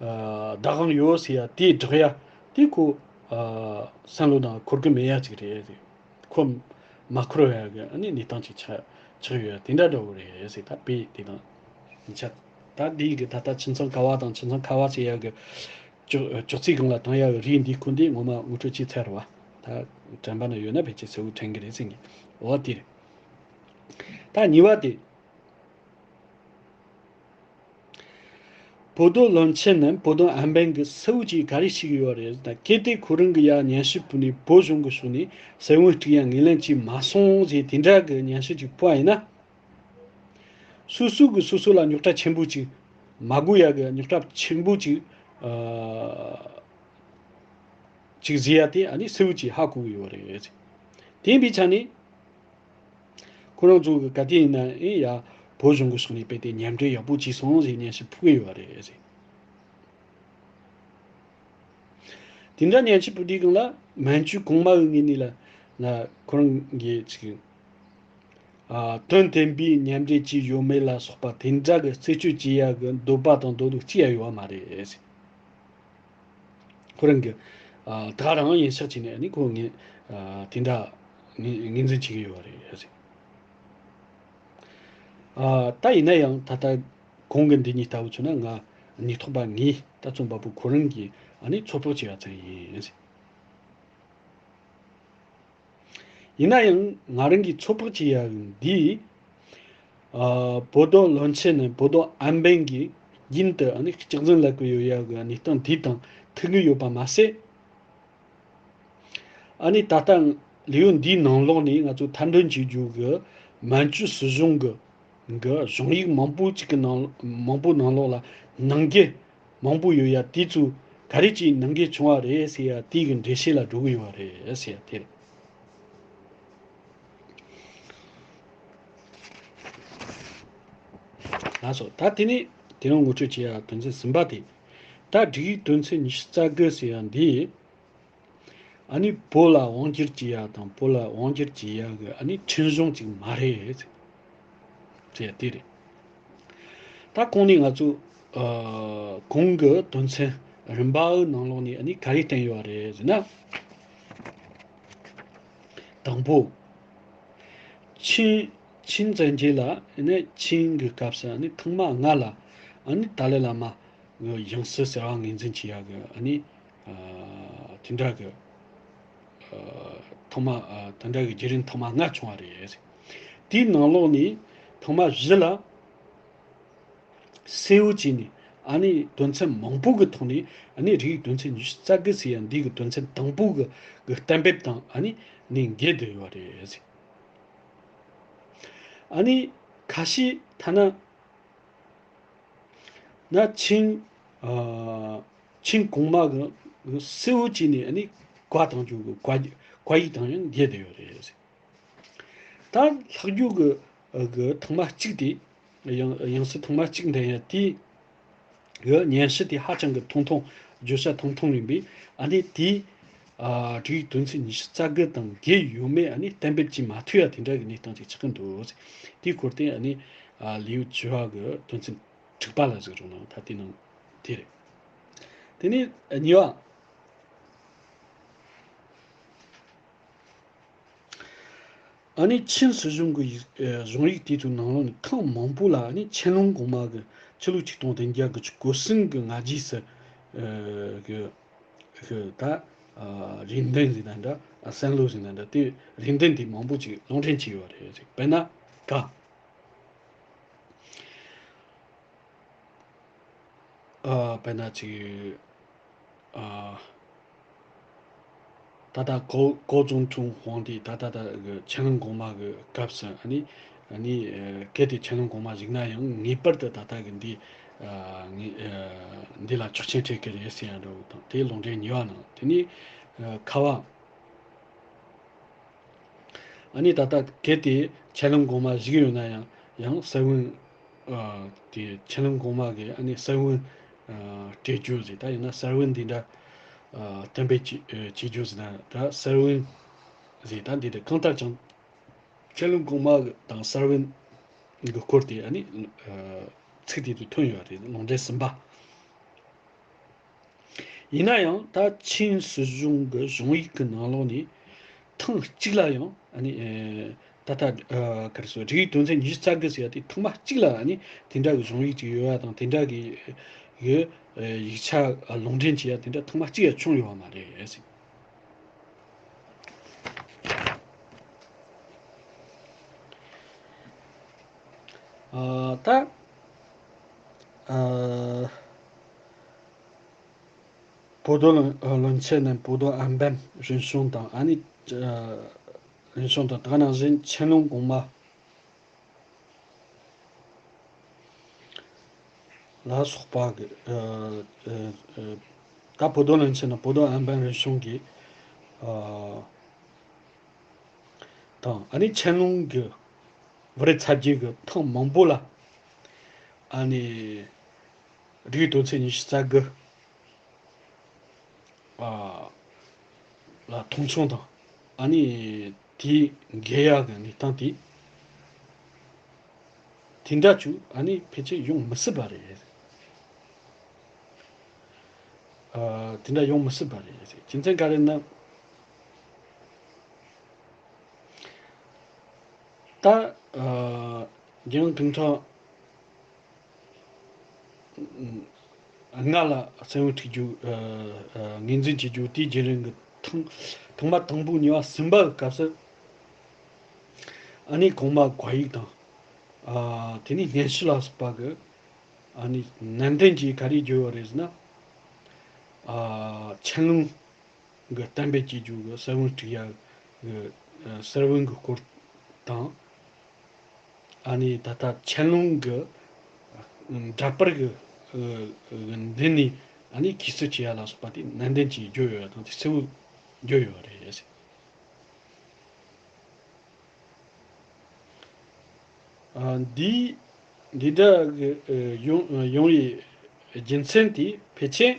ཨ་བདག་དབང་ཡོད་ཟེར་ཡ་དེ་བསྒྲགས་ཡ་དེ་ཁོ་ཨ་བསམ་བློ་ནང་འཁོར་གི་མེད་ཡ་ཅིག་རེད། ཁོ་མ་འཁོར་ཡ་གི་ཨ་ནི་གནས་སྟངས་ཅིག་ཆགས་ཆགས་ཡོད་ཡ་དེ་འདྲ་འདྲ་བོ་རེད་ཟེར། ད་དཔེ་དེ་དང་ཆ་ད་འདི་གི་ད་ལྟ་ཁྱིམ་ཚང་ཀ་བ་དང་ཁྱིམ་ཚང་ཁ་བ་ཟེར་ཡ་གི་ཅོག་ཅོག་ཙེ་སྒང་ལ་བཏང་ཡག་གི་རས་འདི་ཁོ་འདི་ངོ་མ་ངོ་སྤྲོད་བྱས་ཚར་བ། ད་དྲན་པ་ན་ཡོད་ན་ཕལ་ཆེར་གསལ་བོ་དྲན་གི་རེད་ཟེར་གི། འོ་དེ་རེད། ད་གཉིས་པ་དེ། བོད་དོན་བློན་ཆེན་ནམ་བོད་དོན་ཨམ་བན་གྱིས་གསལ་བོ་ཅིག་ག་རེ་བྱེད་ཀྱི་ཡོད་རེད་ཟེར་ན། གལ་ཏེ་ཁོ་རང་གི་ཡ་སྙན་ཞུ་ཕུལ་ནས་བོད་གཞུང་གི་ཕྱོགས་ནས་ས་བོན་སྤྲད་ཡ་ངོས་ལེན་བྱས་མ་སོང་ཟེར་དེ་འདྲ་གི་སྙན་ཞུ་ཅིག་ཕུལ་བ་ཡིན་ན། སོ་སོ་གིས་སོ་སོ་ལ་རྙོག་དྲ་ཆེན་པོ་ཅིག་མ་དགོས་ཡ་གི་རྙོག་དྲ་ཆེན་པོ་ཅིག་ཨ་ཅིག་བཟོ་ཡ་དེ་ཨ་ནི་གསལ་བོ་ཅིག་ཧ་གོ་གི་ཡོད་རེད། དེ་ཡིན་པའི་ཆ་ནས་ཁོ་རང་ཚོ་གི་ག་དུས་ཡིན་ན་ཨེ་ཡ་ བོད་གཞུང་གི་ཕྱོགས་ནས་རྦད་དེ་མཉམ་འབྲེལ་ཡག་པོ་བྱས་སོང་ཟེར་སྙན་ཞུ་ཕུལ་གི་ཡོད་རེད་ཟེར། དེ་འདྲ་སྙན་ཞུ་ཕུལ་དུས་སྒང་ལ་མན་ཇུ་གོང་མ་གི་ངོས་ནས་ལ་ང་ཁོ་རང་གིས་ཅིག་ཨ། དོན་དམ་པའི་མཉམ་འབྲེལ་བྱས་ཡོད་མེད་ལ་སོགས་པ་དེ་འདྲ་གི་རྩད་གཅོད་བྱེད་ཡ་གི་འདོད་པ་དང་འདོད་ལུགས་ཅི་ཡང་ཡོད་པ་མ་རེད་ཟེར། ཁོ་རང་གི་ཨ། ད་རང་ཡིན་ཤག་བྱས་ནས་ནི་ཁོ་ངས་ཨ། དེ་འདྲ་ངོས་ངོས་འཛིན་བྱེད་ཀྱི་ཡོད་རེད་ཟེར། ཨ། ད་ཡིན་ན་ཡང་ད་ལྟ་གོང་གི་འདི་གཉིས་ལྟ་བུ་བྱུང་ན་ང་ཉིས་ཐོག་པ་ངས་ད་རྩོམ་པ་པོ་ཁོ་རང་གིས་ཨ་ནི་ཚོད་དཔག་བྱས་པ་ཙམ་ཡིན་ཟེར། ཡིན་ན་ཡང་ང་རང་གིས་ཚོད་དཔག་བྱེད་ཡ་འདི། ཨ། བོད་དོན་བློན་ཆེན་ནས་བོད་དོན་ཨན་པན་གྱིས་རྒྱུན་དུ་ཨ་ནི་གཅིག་འཛིན་ལབ་ཀྱི་ཡོད་ཡ་གི་གནས་སྟངས་དེ་དང་མཐུན་གྱི་ཡོད་པ་མ་ཟད། ཨ་ནི་ད་ལྟ་ལེའུ་འདིའི་ནང་ལོགས་ནས་ང་ཚོ་མཐར་འདོན་བྱེད་རྒྱུ་གི་མན་ཇུ་སྲིད་གཞུང་གི་གི་གཞུང་ཡིག་མང་པོ་ཅིག་གི་ནང་མང་པོ་ནང་ལོགས་ལ་ནང་འགལ་མང་པོ་ཡོད་ཡ་དེ་ཚོ་ག་རེ་བྱས་ནང་འགལ་བྱུང་བ་རེད་ཟེར་ཡ་དེ་གི་འགྲེལ་བཤད་ལ་འགྲོ་གི་ཡོད་པ་རེད་ཟེར་ཡ་དེ་རེད། ལགས་སོ། ད་དེ་ནས་དེ་རིང་ངོ་སྤྲོད་བྱེད་ཡ་དོན་ཚན་གསུམ་པ་དེ། ད་སྒྲིག་ཡིག་དོན་ཚན་ཉི་ཤུ་རྩ་དགུ་ཟེར་ཡ་འདི། ཨ་ནི་བོད་ལ་དབང་སྒྱུར་བྱེད་ཡ་དང་བོད་ལ་དབང་སྒྱུར་བྱེད་ཡ་གི་ཨ་ནི་ཁྲིམས་གཞུང་ཅིག་མ་རེད་ཟེར་ཡ་དེ་རེད། ད་གོང་ནས་ང་ཚོ་ཨ། གོང་གི་དོན་ཚན་རིམ་པའི་ནང་ལོགས་ནས་ཨ་ནི་ག་རེ་བསྟན་ཡོད་རེད་ཟེར་ན། དང་པོ། ཆིན་ཆིན་བཙན་རྒྱལ་ལ་ཨ་ནི་ཆིན་གྱི་སྐབས་སུ་ཨ་ནི་ཐེངས་མ་ལྔ་ལ་ཨ་ནི་ཏཱ་ལའི་བླ་མ་གི་ཡང་སྲིད་ཟེར་བ་ངོས་འཛིན་བྱེད་ཡ་གི་ཨ་ནི་ཨ། དེ་འདྲ་གི་ཨ། ཐེངས་མ་ཨ། དེ་འདྲ་གི་བརྒྱུད་རིམ་ཐེངས་མ་ལྔ་བྱུང་བ་རེད། དེའི་ནང་ལོགས་ནས་ཐེངས་མ་བཞི་ལ་གསལ་བོ་བྱས་ནས་ཨ་ནི་དོན་ཚན་མང་པོ་གི་ཐོག་ནས་ཨ་ནི་རིགས་དོན་ཚན་ཉི་ཤུ་རྩ་དགུ་ཟེར་ཡ་འདི་གི་དོན་ཚན་དང་པོ་གི་གི་གཏན་འབེབས་དང་ཨ་ནི་ནས་འགལ་བསྡད་ཡོད་རེད། ཨ་ནི་ཁ་ཤས་ཐ་ན་ན་ཆིན་ཨ། ཆིན་གོང་མ་གི་གསལ་བོ་བྱས་ནས་ཨ་ནི་བཀའ་བཏང་རྒྱུ་གི་བཀའ་བཀའ་ཡིག་དང་ཡང་འགལ་བསྡད་ཡོད་རེད། ད་ལྷག་རྒྱུ་གི་གི་ཐེངས་མ་གཅིག་དེ། ཡང་ཡང་སྲིད་ཐེངས་མ་གཅིག་འདེམས་ཡ་དེ་གི་སྙན་ཞུ་དེ་ཧ་ཅང་གི་ཐུང་ཐུང་བརྗོད་བྱ་ཐུང་ཐུང་ཡིན་པས་ཨ་ནི་དེ་ཨ། སྒྲིག་ཡིག་དོན་ཚན་ཉི་ཤུ་རྩ་དགུ་དང་འགལ་ཡོད་མེད་ཨ་ནི་གཏན་འབེབས་བྱེད་མ་ཐུབ་ཡ་དེ་འདྲ་གི་གནས་སྟངས་ཅིག་ཆགས་ཀྱི་འདུག་དེའི་སྐོར་དེ་ཨ་ནི་ཨ། ལེའུ་བཅུ་བ་གི་དོན་ཚན་དྲུག་པ་ལ་གཟིགས་རོགས་གནང་། ད་དེ་ནང་དེ་རེད། དེ་ནས་གཉིས་པ། ཨ་ནི་ཆིན་སྲིད་གཞུང་གི་ཡིག་ཨེ། གཞུང་ཡིག་དེ་ཚོའི་ནང་ལོགས་ནས་ཐེངས་མང་པོ་ལ་ཨ་ནི་ཆན་ལུང་གོང་མ་གི་ཆི་ལོ་ཆིག་སྟོང་བདུན་བརྒྱ་དགུ་བཅུ་གོ་གསུམ་གི་སྔ་རྗེས་སུ་ཨེ། གི་གི་ད་ཨ། རེ་འདུན་ཟེར་ན་འདྲ། ཨ། བསམ་བློ་ཟེར་ན་འདྲ། དེ་རེ་འདུན་དེ་མང་པོ་ཅིག་ལུང་འདྲེན་བྱས་ཡོད་རེད། དཔེར་ན་ག་ཨ། དཔེར་ན་ཅིག་ཨ། ད་ལྟ་ཀའོ་ཀའོ་ཙུང་ཐུང་དབང་འདུས་ད་ལྟ་ད་གི་ཆན་ལུང་གོང་མ་གི་སྐབས་སུ་ཨ་ནི་ཨ་ནི་ཨ། གལ་ཏེ་ཆན་ལུང་གོང་མ་བཞུགས་ན་ཡང་ངེས་པར་དུ་ད་ལྟ་གི་འདི་ཨ། ངེས་ཨ། འདི་ལ་ཆོག་མཆན་སྤྲད་ཀྱི་རེད་ཟེར་ཡ་འདྲ་བོ་དང་དེའི་ལུང་འདྲེན་གཉིས་པ་གནང་། དེ་ནས་ཨ། ཁ་བ། ཨ་ནི་ད་ལྟ་གལ་ཏེ་ཆན་ལུང་གོང་མ་བཞུགས་ཡོད་ན་ཡང་ཡང་སར་ཝུན་ཨ། དེ་ཆན་ལུང་གོང་མ་གི་ཨ་ནི་སར་ཝུན་ཨ། སྤྲད་རྒྱུ་ཟེར། ད་ཡིན་ན་སར་ཝུན་འདི་འདྲ་ཨ། གཏན་འབེབས་བྱེད་བྱེད་རྒྱུ་ཟེར་ན་ད་སར་ཝུན་ཟེར། ད་འདི་འདྲ་གང་ལྟར་ཀྱང་ཆན་ལུང་གོང་མ་གི་དང་སར་ཝུན་གི་སྐོར་དེ་ཨ་ནི་ཨ། ཚིག་དེ་ཚོ་ཐོན་ཡོད་རེད། ལུང་འདྲེན་གསུམ་པ། ཡིན་ན་ཡང་ད་ཆིན་སྲིད་གཞུང་གི་གཞུང་ཡིག་གི་ནང་ལོགས་ནས་ཐེངས་གཅིག་ལ་ཡང་ཨ་ནི་ཨེ། ད་ལྟ་ཨ། ག་རེ་ཟེར། སྒྲིག་ཡིག་དོན་ཚན་ཉི་ཤུ་རྩ་དགུ་ཟེར་ཡ་དེ་ཐེངས་མ་གཅིག་ལ་ཨ་ནི་དེ་འདྲ་གི་གཞུང་ཡིག་ཅིག་ཡོད་ཡ་དང་དེ་འདྲ་གི་གི་ཨེ། ཡིག་ཆ་ལུང་འདྲེན་བྱེད་ཡ་དེ་འདྲ་ཐེངས་མ་གཅིག་ཡང་བྱུང་ཡོད་པ་མ་རེད། ཨ། ད་ཨ། བོད་དོན་བློན་ཆེན་ནས་བོད་དོན་ཨན་པན་རིམ་བྱོན་དང་ཨ་ནི་ཨ། རིམ་བྱོན་དང་དེ་ག་ནང་བཞིན་ཆན་ལུང་གོང་མ་ལ་སོགས་པ་གི་ཨ། ཨ། ཨ། ད་བོད་དོན་བློན་ཆེན་ནས་བོད་དོན་ཨན་པན་རིམ་བྱོན་གྱི་ཨ། དང་ཨ་ནི་ཆན་ལུང་གི་བུ་རེ་ཚ་རྒྱུད་ཀྱི་ཐེངས་མང་པོ་ལ་ ཨ་ནི་རིགས་དོན་ཚན་ཉི་ཤུ་རྩ་དགུ་ཨ་ལ་མཐོང་ཆུང་དང་། ཨ་ནི་དེའི་འགལ་ཡག་གི་གནས་སྟངས་དེ་དེ་འདྲ་ཅིག་ཨ་ནི་ཕལ་ཆེར་ཡོང་མི་སྲིད་པ་རེད། ཨ་དེ་འདྲ་ཡོང་མི་སྲིད་པ་རེད། རྒྱུ་མཚན་ག་རེ་ན། ད་ཨ་རྒྱལ་ཡོངས་བགྲོ་གླེང་ལྔ་ལ་གསན་བསྡུར་བྱེད་རྒྱུ། ཨ་ཨ་ངོས་འཛིན་བྱེད་རྒྱུ་དེའི་བརྒྱུད་རིམ་གྱི་ཐེངས་ཐེངས་མ་དང་པོ་གཉིས་པ་གསུམ་པ་གི་སྐབས་སུ། ཨ་ནི་གོང་མ་བཀའ་ཡིག་དང་། ཨ་དེ་ནས་སྙན་ཞུ་ལ་སོགས་པ་གི་ཨ་ནི་ནན་ཏན་གྱིས་ག་རེ་བརྗོད་ཡོད་རེད་ཟེར་ན། ཨ་ཆན་ལུང་གི་གཏན་འབེབས་བྱེད་རྒྱུ་གི་གསལ་བསྒྲགས་སྤྲད་ཡག་གི་ཨ་གསལ་བསྒྲགས་གི་སྐོར་དང་། ཨ་ནི་ད་ལྟ་ཆན་ལུང་གི་ཨ་འདྲ་པར་གི་ཨ་ཨ་འདི་ནས་ཨ་ནི་གུས་བསུ་བྱེད་ཡག་ལ་སོགས་པ་དེ་ནན་ཏན་གྱིས་བརྗོད་ཡོད་དང་དེ་གསལ་བོ་བརྗོད་ཡོད་རེད། ཨ་འདི་འདི་འདྲ་གི་ཨ་ཡོང་ཡོང་བའི་རྒྱུ་མཚན་དེ་ཕལ་ཆེར་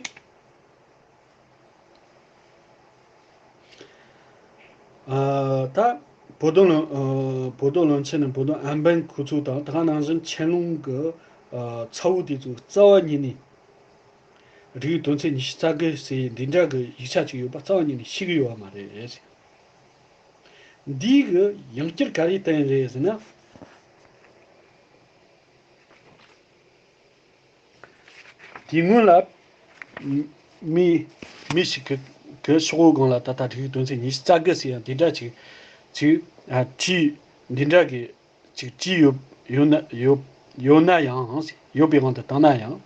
ཨ་ད་བོད་དོན་བློན་ཨ་བོད་དོན་བློན་ཆེན་ནས་བོད་དོན་ཨན་པན་ཁོ་ཚོ་དང་ད་ག་ནང་བཞིན་ཆན་ལུང་གི་ཨ་ཚ་བོ་དེ་ཚོ་རྩ་བ་ཉིད་ནས་རིགས་དོན་ཚན་ཉི་ཤུ་རྩ་དགུ་ཟེར་འདི་འདྲ་གི་ཡིག་ཆ་ཅིག་ཡོད་པ་རྩ་བ་ཉིད་ནས་ཤེས་ཀྱི་ཡོད་པ་མ་རེད། འདི་གི་ཡང་བསྐྱར་ག་རེ་བསྟན་རེད་ཟེར་ན། དེ་སྔོན་ལ་མི་མི་ཞིག་གི་གི་ཤོག་བུ་སྒང་ལ་ད་ལྟ་རིགས་དོན་ཚན་ཉི་ཤུ་རྩ་དགུ་ཟེར་ཡང་དེ་འདྲ་ཅིག་ཅིག་ཨ་བྲིས་འདི་འདྲ་གི་ཅིག་བྲིས་ཡོད་ཡོད་ན་ཡོད་ཡོད་ན་ཡང་ཡོད་པའི་དབང་དུ་བཏང་ན་ཡང་།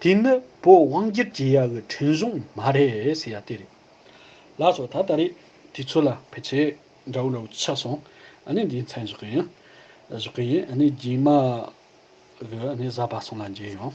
དེ་ནི་བོད་དབང་སྒྱུར་བྱེད་ཡག་གི་ཁྲིམས་གཞུང་མ་རེད་ཟེར་ཡ་དེ་རེད། ལགས་སོ། ད་ད་རེས་དུས་ཚོད་ལ་ཕལ་ཆེར་འདྲ་བོ་འདྲ་བོ་ཆགས་སོང་། ཨ་ནི་འདིའི་མཚམས་འཇོག་གི་ཡིན། འཇོག་གི་ཡིན། ཨ་ནི་རྗེས་མ་གི་ཨ་ནི་གཟའ་པ་སངས་ལ་མཇལ་ཡོང་།